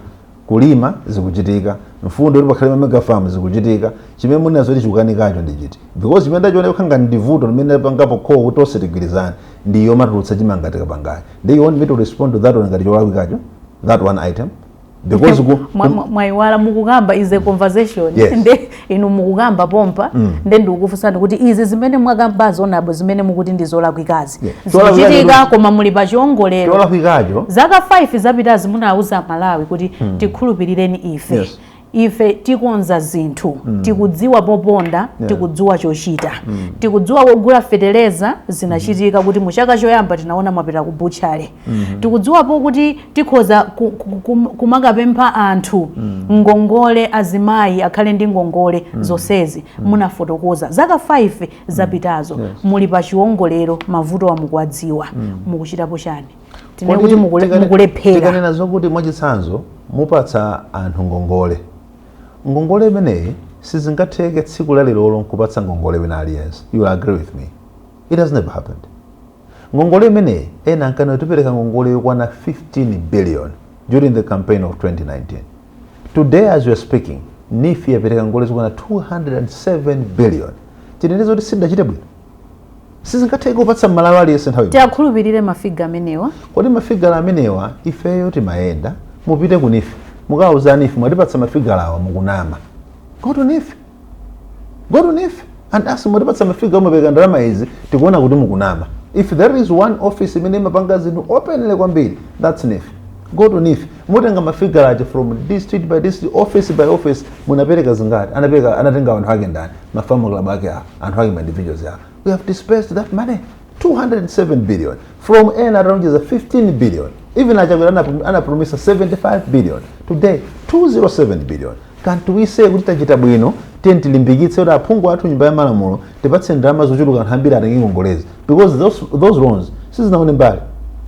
Kulima zikuchitika, mfundo kuti pakhale mega farm zikuchitika. Chimene munazo kuti chikukanikacho ndi chiti? Because chimene ndachiona kukhala ngati ndi vuto limene pangapo khowo kuti tonse tigwirizane ndi yomatulutsa chimanga tikapangayo. Ndi you want me to respond to that one ngati cholakwikacho, that one item, because Mwayiwala mukukamba is a conversation. Yes. Nde inu mukukamba pompa, nde ndikukufunsani kuti izi zimene mwakambazo nabo, zimene mukuti ndi zolakwikazi, zikuchitika, koma muli pa chiwongolero. Cholakwikacho Zaka 5 zapitazi munawuza Malawi kuti tikhulupirireni ife, ife tikonza zinthu, tikudziwa poponda, tikudziwa chochita, tikudziwa kogula feteleza. Zinachitika kuti mu chaka choyamba tinaona mwapita ku butchery. Tikudziwapo kuti tikhoza kumakapempha anthu ngongole, azimayi akhale ndi ngongole. Zonsezi munafotokoza zaka 5 zapitazo. Muli pa chiwongolero, mavuto amukuwadziwa, mukuchitapo chani? Tinene Kodi kuti mukulephera? Tikanena zokuti mwachitsanzo mupatsa anthu ngongole, ngongole imeneyi sizingatheke tsiku la lerolo nkupatsa ngongole wina aliyense. You will agree with me, it has never happened. Ngongole imeneyi, ena ankana tipereka ngongole yokwana 15 billion during the campaign of 2019. Today as we are speaking, NEEF yapereka ngongole zokwana 207 billion. Tinene zoti sindachite bwino? Sizingatheke kupatsa Mmalawi aliyense nthawi imodzi. Tiakhulupirire ma figure amenewa? Kodi ma figure amenewa, ifeyo timayenda, mupite ku NEEF. Mukawuza NEEF, mwatipatsa mafigala awa, mukunama. Go to NEEF, go to NEEF and ask, mwatipatsa mafiga, mupereka ndalama izi, tikuona kuti mukunama. If there is one office imene imapanga zinthu openly kwambiri, that's NEEF. Go to NEEF, mutenga mafigala aja from district by district, office by office, munapereka zingati, anapereka, anatenga anthu ake ndani, mafamu club ake awa, anthu ake, ma individuals awa. We have dispersed that money, 207 billion, from ena atalonjeza 15 billion. Even achakwera anapromisa 75 billion, today 207 billion. Can't we say kuti tachita bwino, tiye tilimbikitse kuti aphungu athu nyumba ya malamulo tipatse ndalama zochuluka, anthu ambiri atenge ngongolezi? Because those loans sizinaone mbali,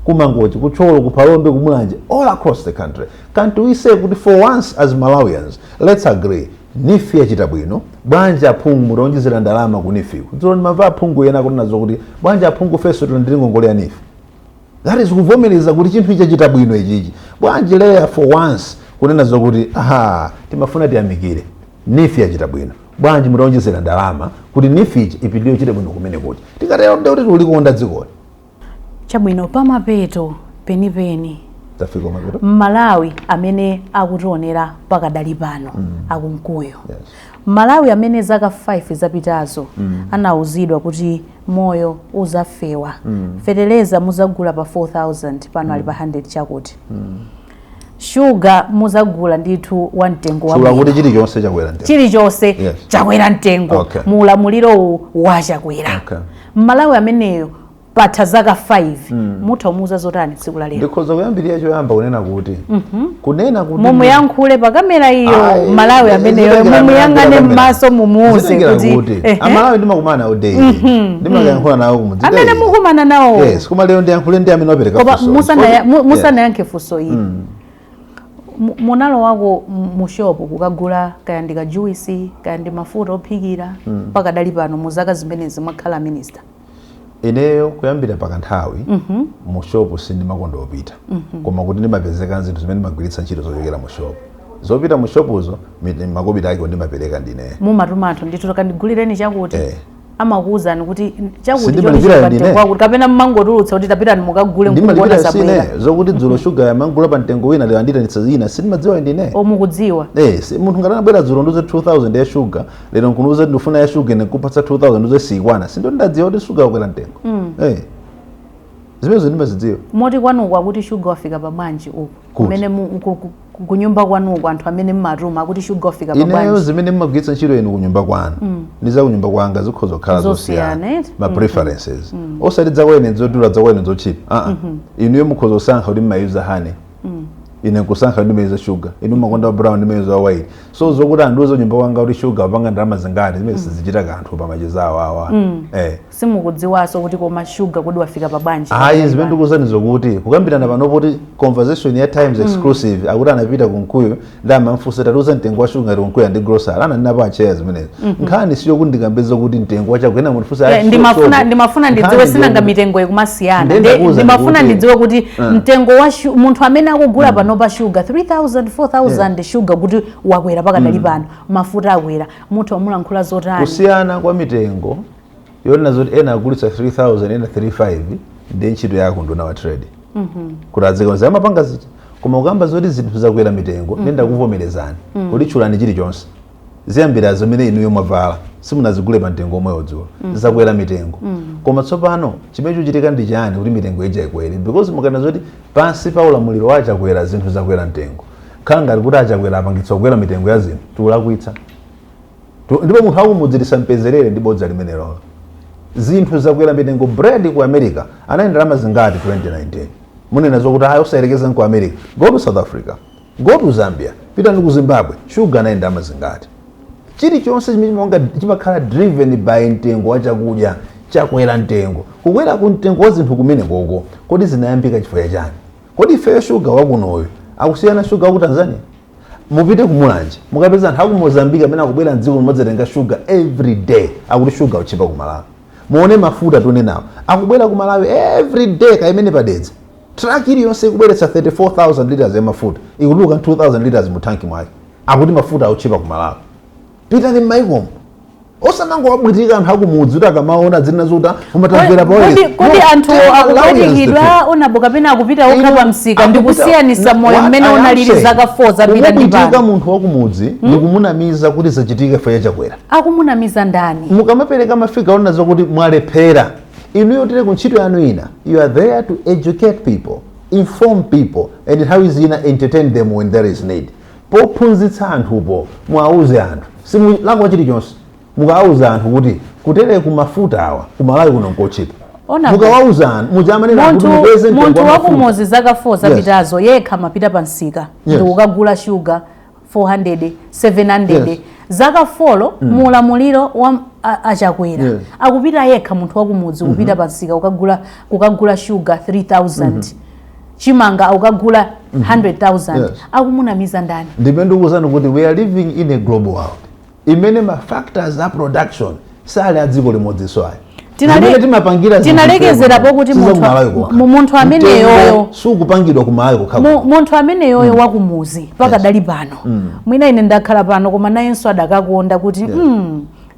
kumangochi, kutcholo, kuphalombe, kumulanje, all across the country. Can't we say kuti for once as Malawians, let's agree, NEEF yachita bwino, bwanji aphungu mutaonjezera ndalama ku NEEF? Dzulo ndimamva aphungu ena kuti nazo kuti bwanji aphungu feso tilandire ngongole ya NEEF. That is kuvomereza kuti chinthu ichi chachita bwino ichichi. Bwanji leya for once kunena zokuti aha, timafuna tiyamikire, NEEF yachita bwino, bwanji mutaonjezera ndalama kuti NEEF ichi ipitirire kuchita bwino kumene kuti tikatero nde kuti tikulikonda dzikoli. Chabwino, pamapeto penipeni, Tafika mapeto. Mmalawi amene akutionera pakadali pano, akunkuyo, Malawi amene zaka 5 zapitazo anauzidwa kuti moyo uzafewa, feteleza muzagula pa 4000, pano ali pa 100 chakuti, shuga muzagula ndithu wa mtengo Chula wabwino. Kuti chilichonse chakwera mtengo. Chilichonse chakwera mtengo muulamuliro uwu wachakwera. Mmalawi ameneyo patha zaka 5, mutha kumuuza zotani tsiku la lero? Ndikhoza kuyambirira choyamba kunena kuti Mumuyankhule pa kamera iyo. Ayi, Malawi ameneyo zitengera mumuyang'ane kamera. m'maso, mumuuze Zitengera kuti kuti Amalawi ndimakumana nawo daily, ndimakayankhula nawo kumudzi amene daily. mukumana nawo. Yes, koma lero ndiyankhule ndi amene wapereka Koma funso. Musanayankhe funso ili, munalowako mu shopu kukagula kaya ndi kajuwisi, kaya ndi mafuta ophikira, pakadali pano mu zaka zimenezi mwakhala minister? Ineyo kuyambira pakanthawi mu shopu sindimakonda opita, koma kuti ndimapezeka zinthu zimene ndimagwiritsa ntchito zochokera mu shopu, zopita mu shopuzo, makobiri ake ndimapereka ndineyo. Mumatuma anthu ndithu, kandigulireni chakuti? Eh. Amakuwuzani kuti chakuti Sindimalipira choti ndine. pamtengo wakuti, kapena mmangotulutsa kuti tapitani mukagule, nkukuona Ndimalipira zabwera? sine. Zokuti dzulo shuga yamangula pa mtengo wina, lero anditanitsa zina, sindimadziwa ndine. Omukudziwa? Eh, munthu ngati anabwera dzulo nduze 2000 ya shuga, lero nkunuza ndifuna ya shuga, ine nkupatsa 2000, nduze sikwana, sindo ndadziwa kuti shuga wakwera mtengo. Eh, zimenezo ndimazidziwa. Moti kwanuko akuti shuga wafika pabwanji uku? Kuti? Kumene kunyumba kwanuko, anthu amene mmatuma akuti shuga wafika Ineyo pabwanji? zimene mmagwiritsa ntchito inu kunyumba kwanu ndi za kunyumba kwanga zikhoza kukhala zosiyana, zosiyana. eti? Ma preferences, osati zakwene zodula, zakwene zochipa, aa. Inuyo mukhoza kusankha kuti mmayuza honey, ine nkusankha kuti ndimayuza sugar. Inu makonda wa brown, ndimayuza wa white. So zokuti andiuze kunyumba kwanga kuti sugar wapanga ndalama zingati, zimene sizichita kanthu pamacheza awawa, eh. Simukudziwaso kuti koma shuga kodi wafika pabwanji? Ayi, zimene ndikuwuzani zokuti kukambirana pano poti conversation ya Times Exclusive, akuti anapita kunkuyo ndi amamfunsa, tatiuza mtengo wa shuga ngati kunkuyo ndi grocery, ananena acheya zimenezo. Nkhani siyo kuti ndikambeza kuti mtengo wa chakuti ena mundifunsa. Eh, ndimafuna ndidziwe, sinanga mitengo ikumasiyana. Ndiye ndakuwuza Ndimafuna kuti- ndidziwe kuti mtengo wa munthu amene akugula panopa shuga 3000, 4000, shuga kuti wakwera pakadali pano, mafuta akwera, munthu amulankhula zotani? Kusiyana kwa mitengo yonena zoti ena agulitsa 3000, ena 35, ndi ntchito yako nduna wa trade kuti adzikaza amapanga ziti. Koma ukamba zoti zinthu zakwera mitengo, nenda kuvomerezani kuti tchulani chilichonse, ziyambira zimene inuyo mwavala, simunazigule pa mtengo omwewo dzulo, zakwera mitengo. Koma tsopano chimene chikuchitika ndi chani kuti mitengo ija ikwere? Because mukana zoti pansi pa ulamuliro wa achakwera zinthu zakwera mtengo, khala ngati kuti achakwera apangitsa kukwera mitengo ya zinthu, tikulakwitsa. Ndipo munthu akumudzitisa mpezerere ndi bodza limenelo. Zinthu zakwera mitengo, bread ku America anali ndalama zingati 2019? Munena zokuti ayi, osayerekeza ku America. Go to South Africa, go to Zambia, pitani ku Zimbabwe, sugar anali ndalama zingati? Chilichonse chimene chimakhala driven by mtengo wa chakudya chakwera mtengo, kukwera ku mtengo wa zinthu kumene koko, kodi zinayambika chifukwa chani? Kodi ifeyo shuga wakunoyo akusiyana shuga waku Tanzania? Mupite kumulanje, mukapeza anthu aku Mozambique amene akubwera mdziko limodzatenga shuga every day, akuti shuga uchipa ku Malawi. Muone mafuta tunenawo akubwera ku Malawi every day, kaimene padedza truck iliyonse ikubweretsa 34,000 liters ya mafuta, ikutuluka 2000 liters mu tanki mwake, akuti mafuta akuchipa ku Malawi. Pitani m'maikomo. Osamangowabwitika anthu akumudzi kuti akamaona zina zoti umatamvera pa Kodi anthu akupwetekidwa, honourable, kapena akupita okha pa msika ndikusiyanisa moyo mmene unalili zaka 4 zapita ndi Kumubwitika pano? munthu wakumudzi ndikumunamiza kuti zachitika ife yachakwera. Akumunamiza ndani? Mukamapereka ma figure onena zokuti mwalephera inuyo, tili ku ntchito yanu ina. You are there to educate people, inform people, and nthawi zina entertain them when there is need. Pophunzitsa anthupo, mwauze anthu, simulakwa chilichonse mukawauza anthu kuti kutere ku mafuta awa kumalawi kuno nkochipa. Mukawauza anthu muchamanena kuti Munthu mupeze mtengo munthu wa mafuta. Wakumuzi zaka 4 zapitazo yekha amapita pa msika ndikukagula shuga 400, 700. Zaka 4 muulamuliro wa achakwera akupita yekha munthu wakumudzi kupita pa msika kukagula shuga 3000, chimanga akukagula 100,000. Akumunamiza ndani? Ndimene ndikuwuzani kuti we are living in a global world imene ma factors a production sali a dziko limodzinso ayi. Zimene timapangira zinthu Tinalekezerapo kuti siza kumalawi kokha. Munthu ameneyoyo Mtengo sukupangidwa kumalawi kokha. Munthu ameneyoyo wakumuzi pakadali pano, mwina ine ndakhala pano, koma nayenso adakakonda kuti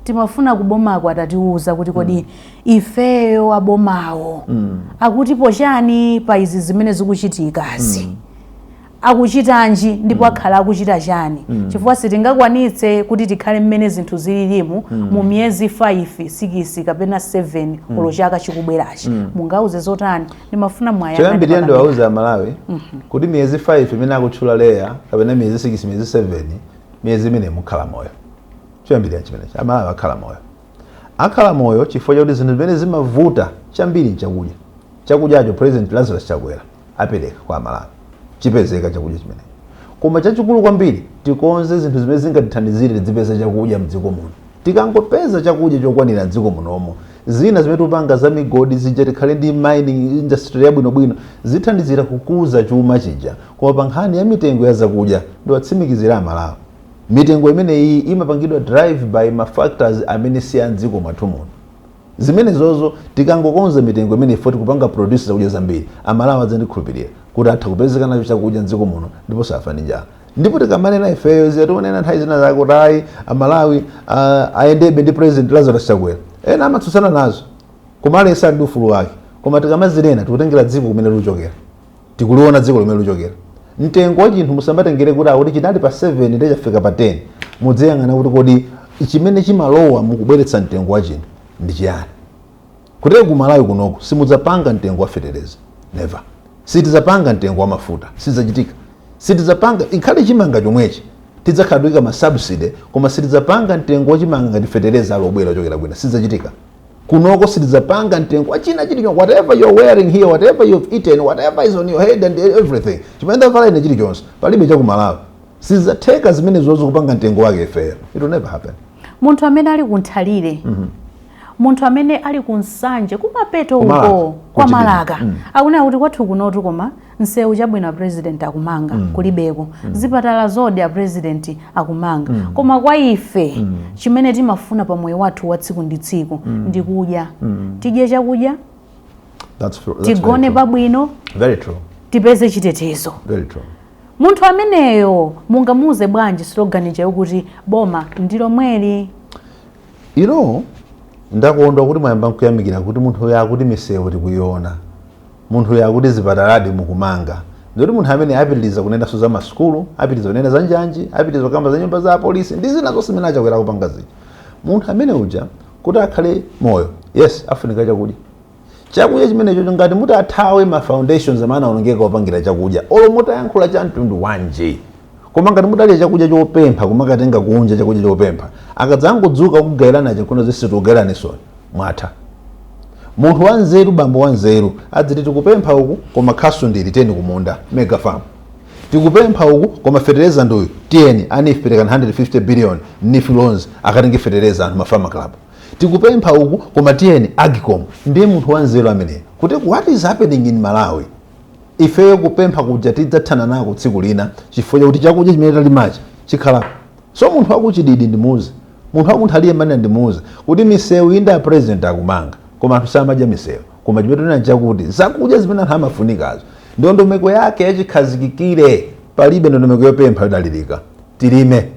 timafuna kubomako atatiuza kuti kodi ifeyo abomawo akutipo chani pa izi zimene zikuchitikazi, akuchitanji ndipo akhala akuchita chani, chifukwa sitingakwanitse kuti tikhale mmene zinthu zililimu mu miyezi 5, 6 kapena 7 olo chaka chikubwerachi. Mungauze zotani? Ndimafuna mwayang'ane Choyambirira, pakamera. ndiwauza Amalawi kuti miyezi 5 imene akutchula leya, kapena miyezi 6, miyezi 7, miyezi imene mukhala moyo. Choyambirira chimenechi, Amalawi akhala moyo, akhala moyo chifukwa chakuti zinthu zimene zimavuta chambiri nchakudya. Chakudyacho President Lazarus Chakwera apereka kwa Amalawi, chipezeka chakudya chimenechi. Koma chachikulu kwambiri, tikonze zinthu zimene zingatithandizire tizipeza chakudya mdziko muno. Tikangopeza chakudya chokwanira mdziko munomo, zina zimene tikupanga za migodi zija, tikhale ndi mining industry yabwinobwino, zithandizira kukuza chuma chija. Koma pa nkhani ya mitengo ya zakudya, ndiwatsimikizira Amalawi, mitengo imeneyi imapangidwa drive by ma factors amene si a mdziko mwathu muno. Zimene zozo tikangokonza mitengo imene ifo tikupanga produce zakudya zambiri, Amalawi adzandikhulupirira kuti atha kupezeka nacho chakudya mdziko muno ndipo safa ndi njala. Ndipo tikamanena ifeyo ziyatimonena nthawi zina zake kuti ayi, Amalawi ayendebe ndi President Lazarus Chakwera, ena amatsutsana nazo, koma aliyense ali ndi ufulu wake. Koma tikamazinena, tikutengera dziko kumene likuchokera, tikuliona dziko limene likuchokera. Mtengo wa chinthu musamatengere kuti akuti chinali pa 7 ndi chafika pa 10. Mudziyang'ana kuti kodi chimene chimalowa mukubweretsa mtengo wa chinthu ndi chiyani? Kutero ku Malawi kunoku simudzapanga mtengo wa fetereza, never. Sitidzapanga mtengo wa mafuta, sizidzachitika. Sitidzapanga ikhale chimanga chomwechi, tidzakhala tikuyika ma subsidy, koma sitidzapanga mtengo wa chimanga ngati fetereza ali obwera ochokera kwina, sizidzachitika. Kunoko sitidzapanga mtengo wa china chilichonse. Whatever you're wearing here, whatever you've eaten, whatever is on your head and everything, chimene ndavala ine, chilichonse, palibe chakumalawi. Sizidzatheka zimene zozo kupanga mtengo wake ifeyo. It will never happen. Munthu amene ali kunthalire, munthu amene ali ku Nsanje kumapeto Kumalaka, uko kwa kuchipinda. Malaka, akunena kuti kwathu kunotu, koma nsewu chabwino a President akumanga, kulibeko zipatala zodi a President akumanga, koma kwa ife chimene timafuna pa moyo wathu wa tsiku ndi tsiku ndi kudya, tidye chakudya, That's very tigone true. pabwino, Very true. tipeze chitetezo. Very true. Munthu ameneyo mungamuuze bwanji slogan ija yokuti boma ndilo mweli? Ndakondwa kuti mwayamba nkuyamikira kuti munthu uyu akuti misewu tikuiona, munthu uyu akuti zipataladi mukumanga. Ndikuti munthu amene apitiriza kunenanso za masukulu, apitiriza kunena za njanji, apitiriza kukamba za nyumba za apolisi ndi zina zonse zimene achakwera kupanga zija. Munthu amene uja kuti akhale moyo, yes, afunika chakudya. Chakudya chimenecho, ngati mutathawe ma foundations amene anaonongeka opangira chakudya, olo mutayankhula cha mtundu wanji, koma ngati mutalya chakudya chopempha, kumakatenga kunja chakudya chopempha, akadzangodzuka kugayirana chakuno zonse tikugayiranitsoni, mwatha. Munthu wanzeru, bambo wanzeru adziti tikupempha uku, koma khasu ndili, tiyeni kumunda, mega farm. Tikupempha uku, koma fetereza nduyu, tiyeni a NEEF, perekani 150 billion NEEF loans, akatenge fetereza anthu, ma farmer club. Tikupempha uku, koma tiyeni AGCOM. Ndiye munthu wanzeru ameneyo. Kuti what is happening in Malawi, ifeyo kupempha kuja tidzathana nako tsiku lina, chifukwa chakuti chakudya chimene talimachi chikhalapo. So munthu wakuchididi ndimuuze, munthu wakunthaliye manena ndimuuze kuti misewu inda President akumanga, koma anthu samadya misewu. Koma chimene tinena chakuti zakudya zimene anthu amafunikazo, ndondomeko yake yachikhazikikire, palibe ndondomeko yopempha yodalirika. Tilime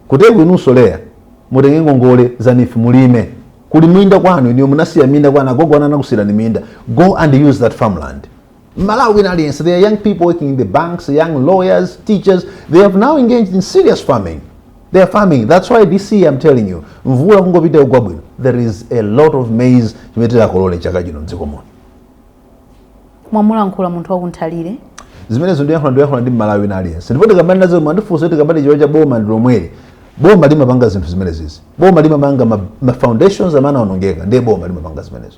kuteko inunso leya. Mutenge ngongole za NEEF, mulime. Kuli minda kwanu, iniyo munasiya minda kwanu, agogo anu anakusiyirani minda. Go and use that farmland. Malawi wina aliyense, there are young people working in the banks, young lawyers, teachers. They have now engaged in serious farming. They are farming. That's why this year, I'm telling you, mvula kungopita kugwa bwino, there is a lot of maize chimene tikolole chaka chino mdziko muno. Mwamulankhula munthu wakunthalire. Zimenezo ndiyankhula ndi Mmalawi wina aliyense. Ndipo ndikamati nazo, mandifunsa kuti tikamati chiwo cha boma ndi lomweli, boma limapanga zinthu zimenezizi. Boma limapanga ma foundations amene aonongeka, ndiye boma limapanga zimenezo.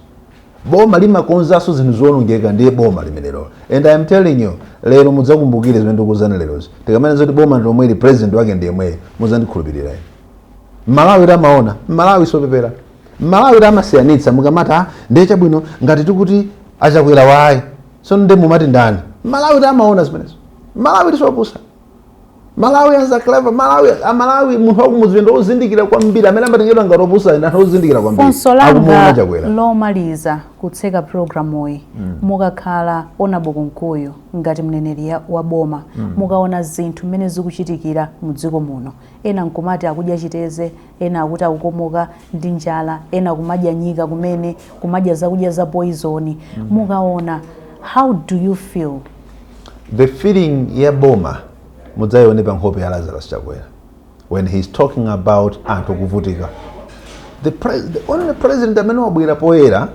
Boma limakonzanso zinthu zoonongeka, ndiye boma limenelo. And I am telling you, lero mudzakumbukire zimene ndikuuzani lerozi. Tikamene zoti boma ndi lomweli, president wake ndi yemweyo, muzandikhulupirira ine. Malawi tamaona, Malawi sopepera, Malawi tamasiyanitsa. Mukamati, "Ah, ndiye chabwino, ngati tikuti aChakwera wayi, so nde mumati ndani?" Malawi tamaona zimenezo. Malawi tisopusa. Malawi anza clever. Malawi, Amalawi, munthu wakumudzi ndi ozindikira kwambiri. Amene amatengedwa ngati opusa ndi anthu ozindikira kwambiri. Funso Akumuona langa Chakwera. lomaliza kutseka programuyi: mukakhala Honourable Kunkuyu, ngati mneneri wa boma, mukaona zinthu mmene zikuchitikira mu dziko muno, ena nkumati akudya chiteze, ena akuti akukomoka ndi njala, ena kumadya nyika kumene, kumadya zakudya za poison, mukaona, how do you feel? The feeling ya boma mudzayione pa nkhope ya Lazarus Chakwera when he's talking about anthu kuvutika. The only president amene wabwera poyera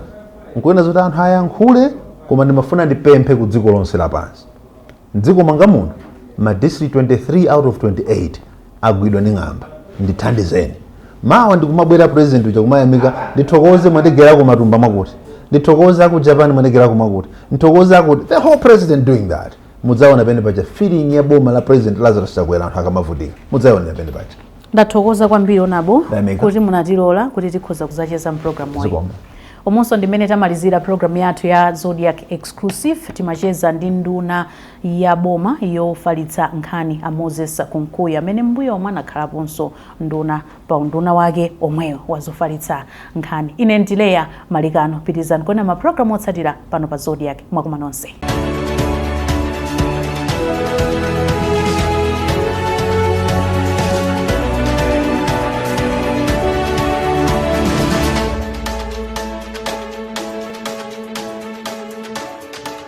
nkuona zoti anthu ayankhule. Koma ndimafuna ndipemphe ku dziko lonse lapansi, mdziko mwanga muno ma district 23 out of 28 agwidwa ndi ng'amba, ndithandizeni. Mawa ndikumabwera president uja kumayamika, "Ndithokoze, mwandigerako matumba mwakuti, ndithokoze aku Japan, mwandigerako mwakuti, ndithokoze akuti." The whole president doing that, mudzaona pene paja feeling ya boma la President Lazarus Chakwera anthu akamavutika, mudzaonera pene paja. Ndathokoza kwambiri, Honourable, Ndayamika. kuti munatilola kuti tikhoza kuzacheza mpulogalamu. Zikomo. Umonso ndimene tamalizira programu yathu ya Zodiak Exclusive. Timacheza ndi nduna ya boma yofalitsa nkhani, a Moses Kunkuyu, amene mbuyo omwe anakhalaponso nduna pa unduna wake omweyo wazofalitsa nkhani. Ine ndileya Malikano. Pitirizani kuona mapulogalamu otsatira pano pa Zodiak. Mwakuma nonse.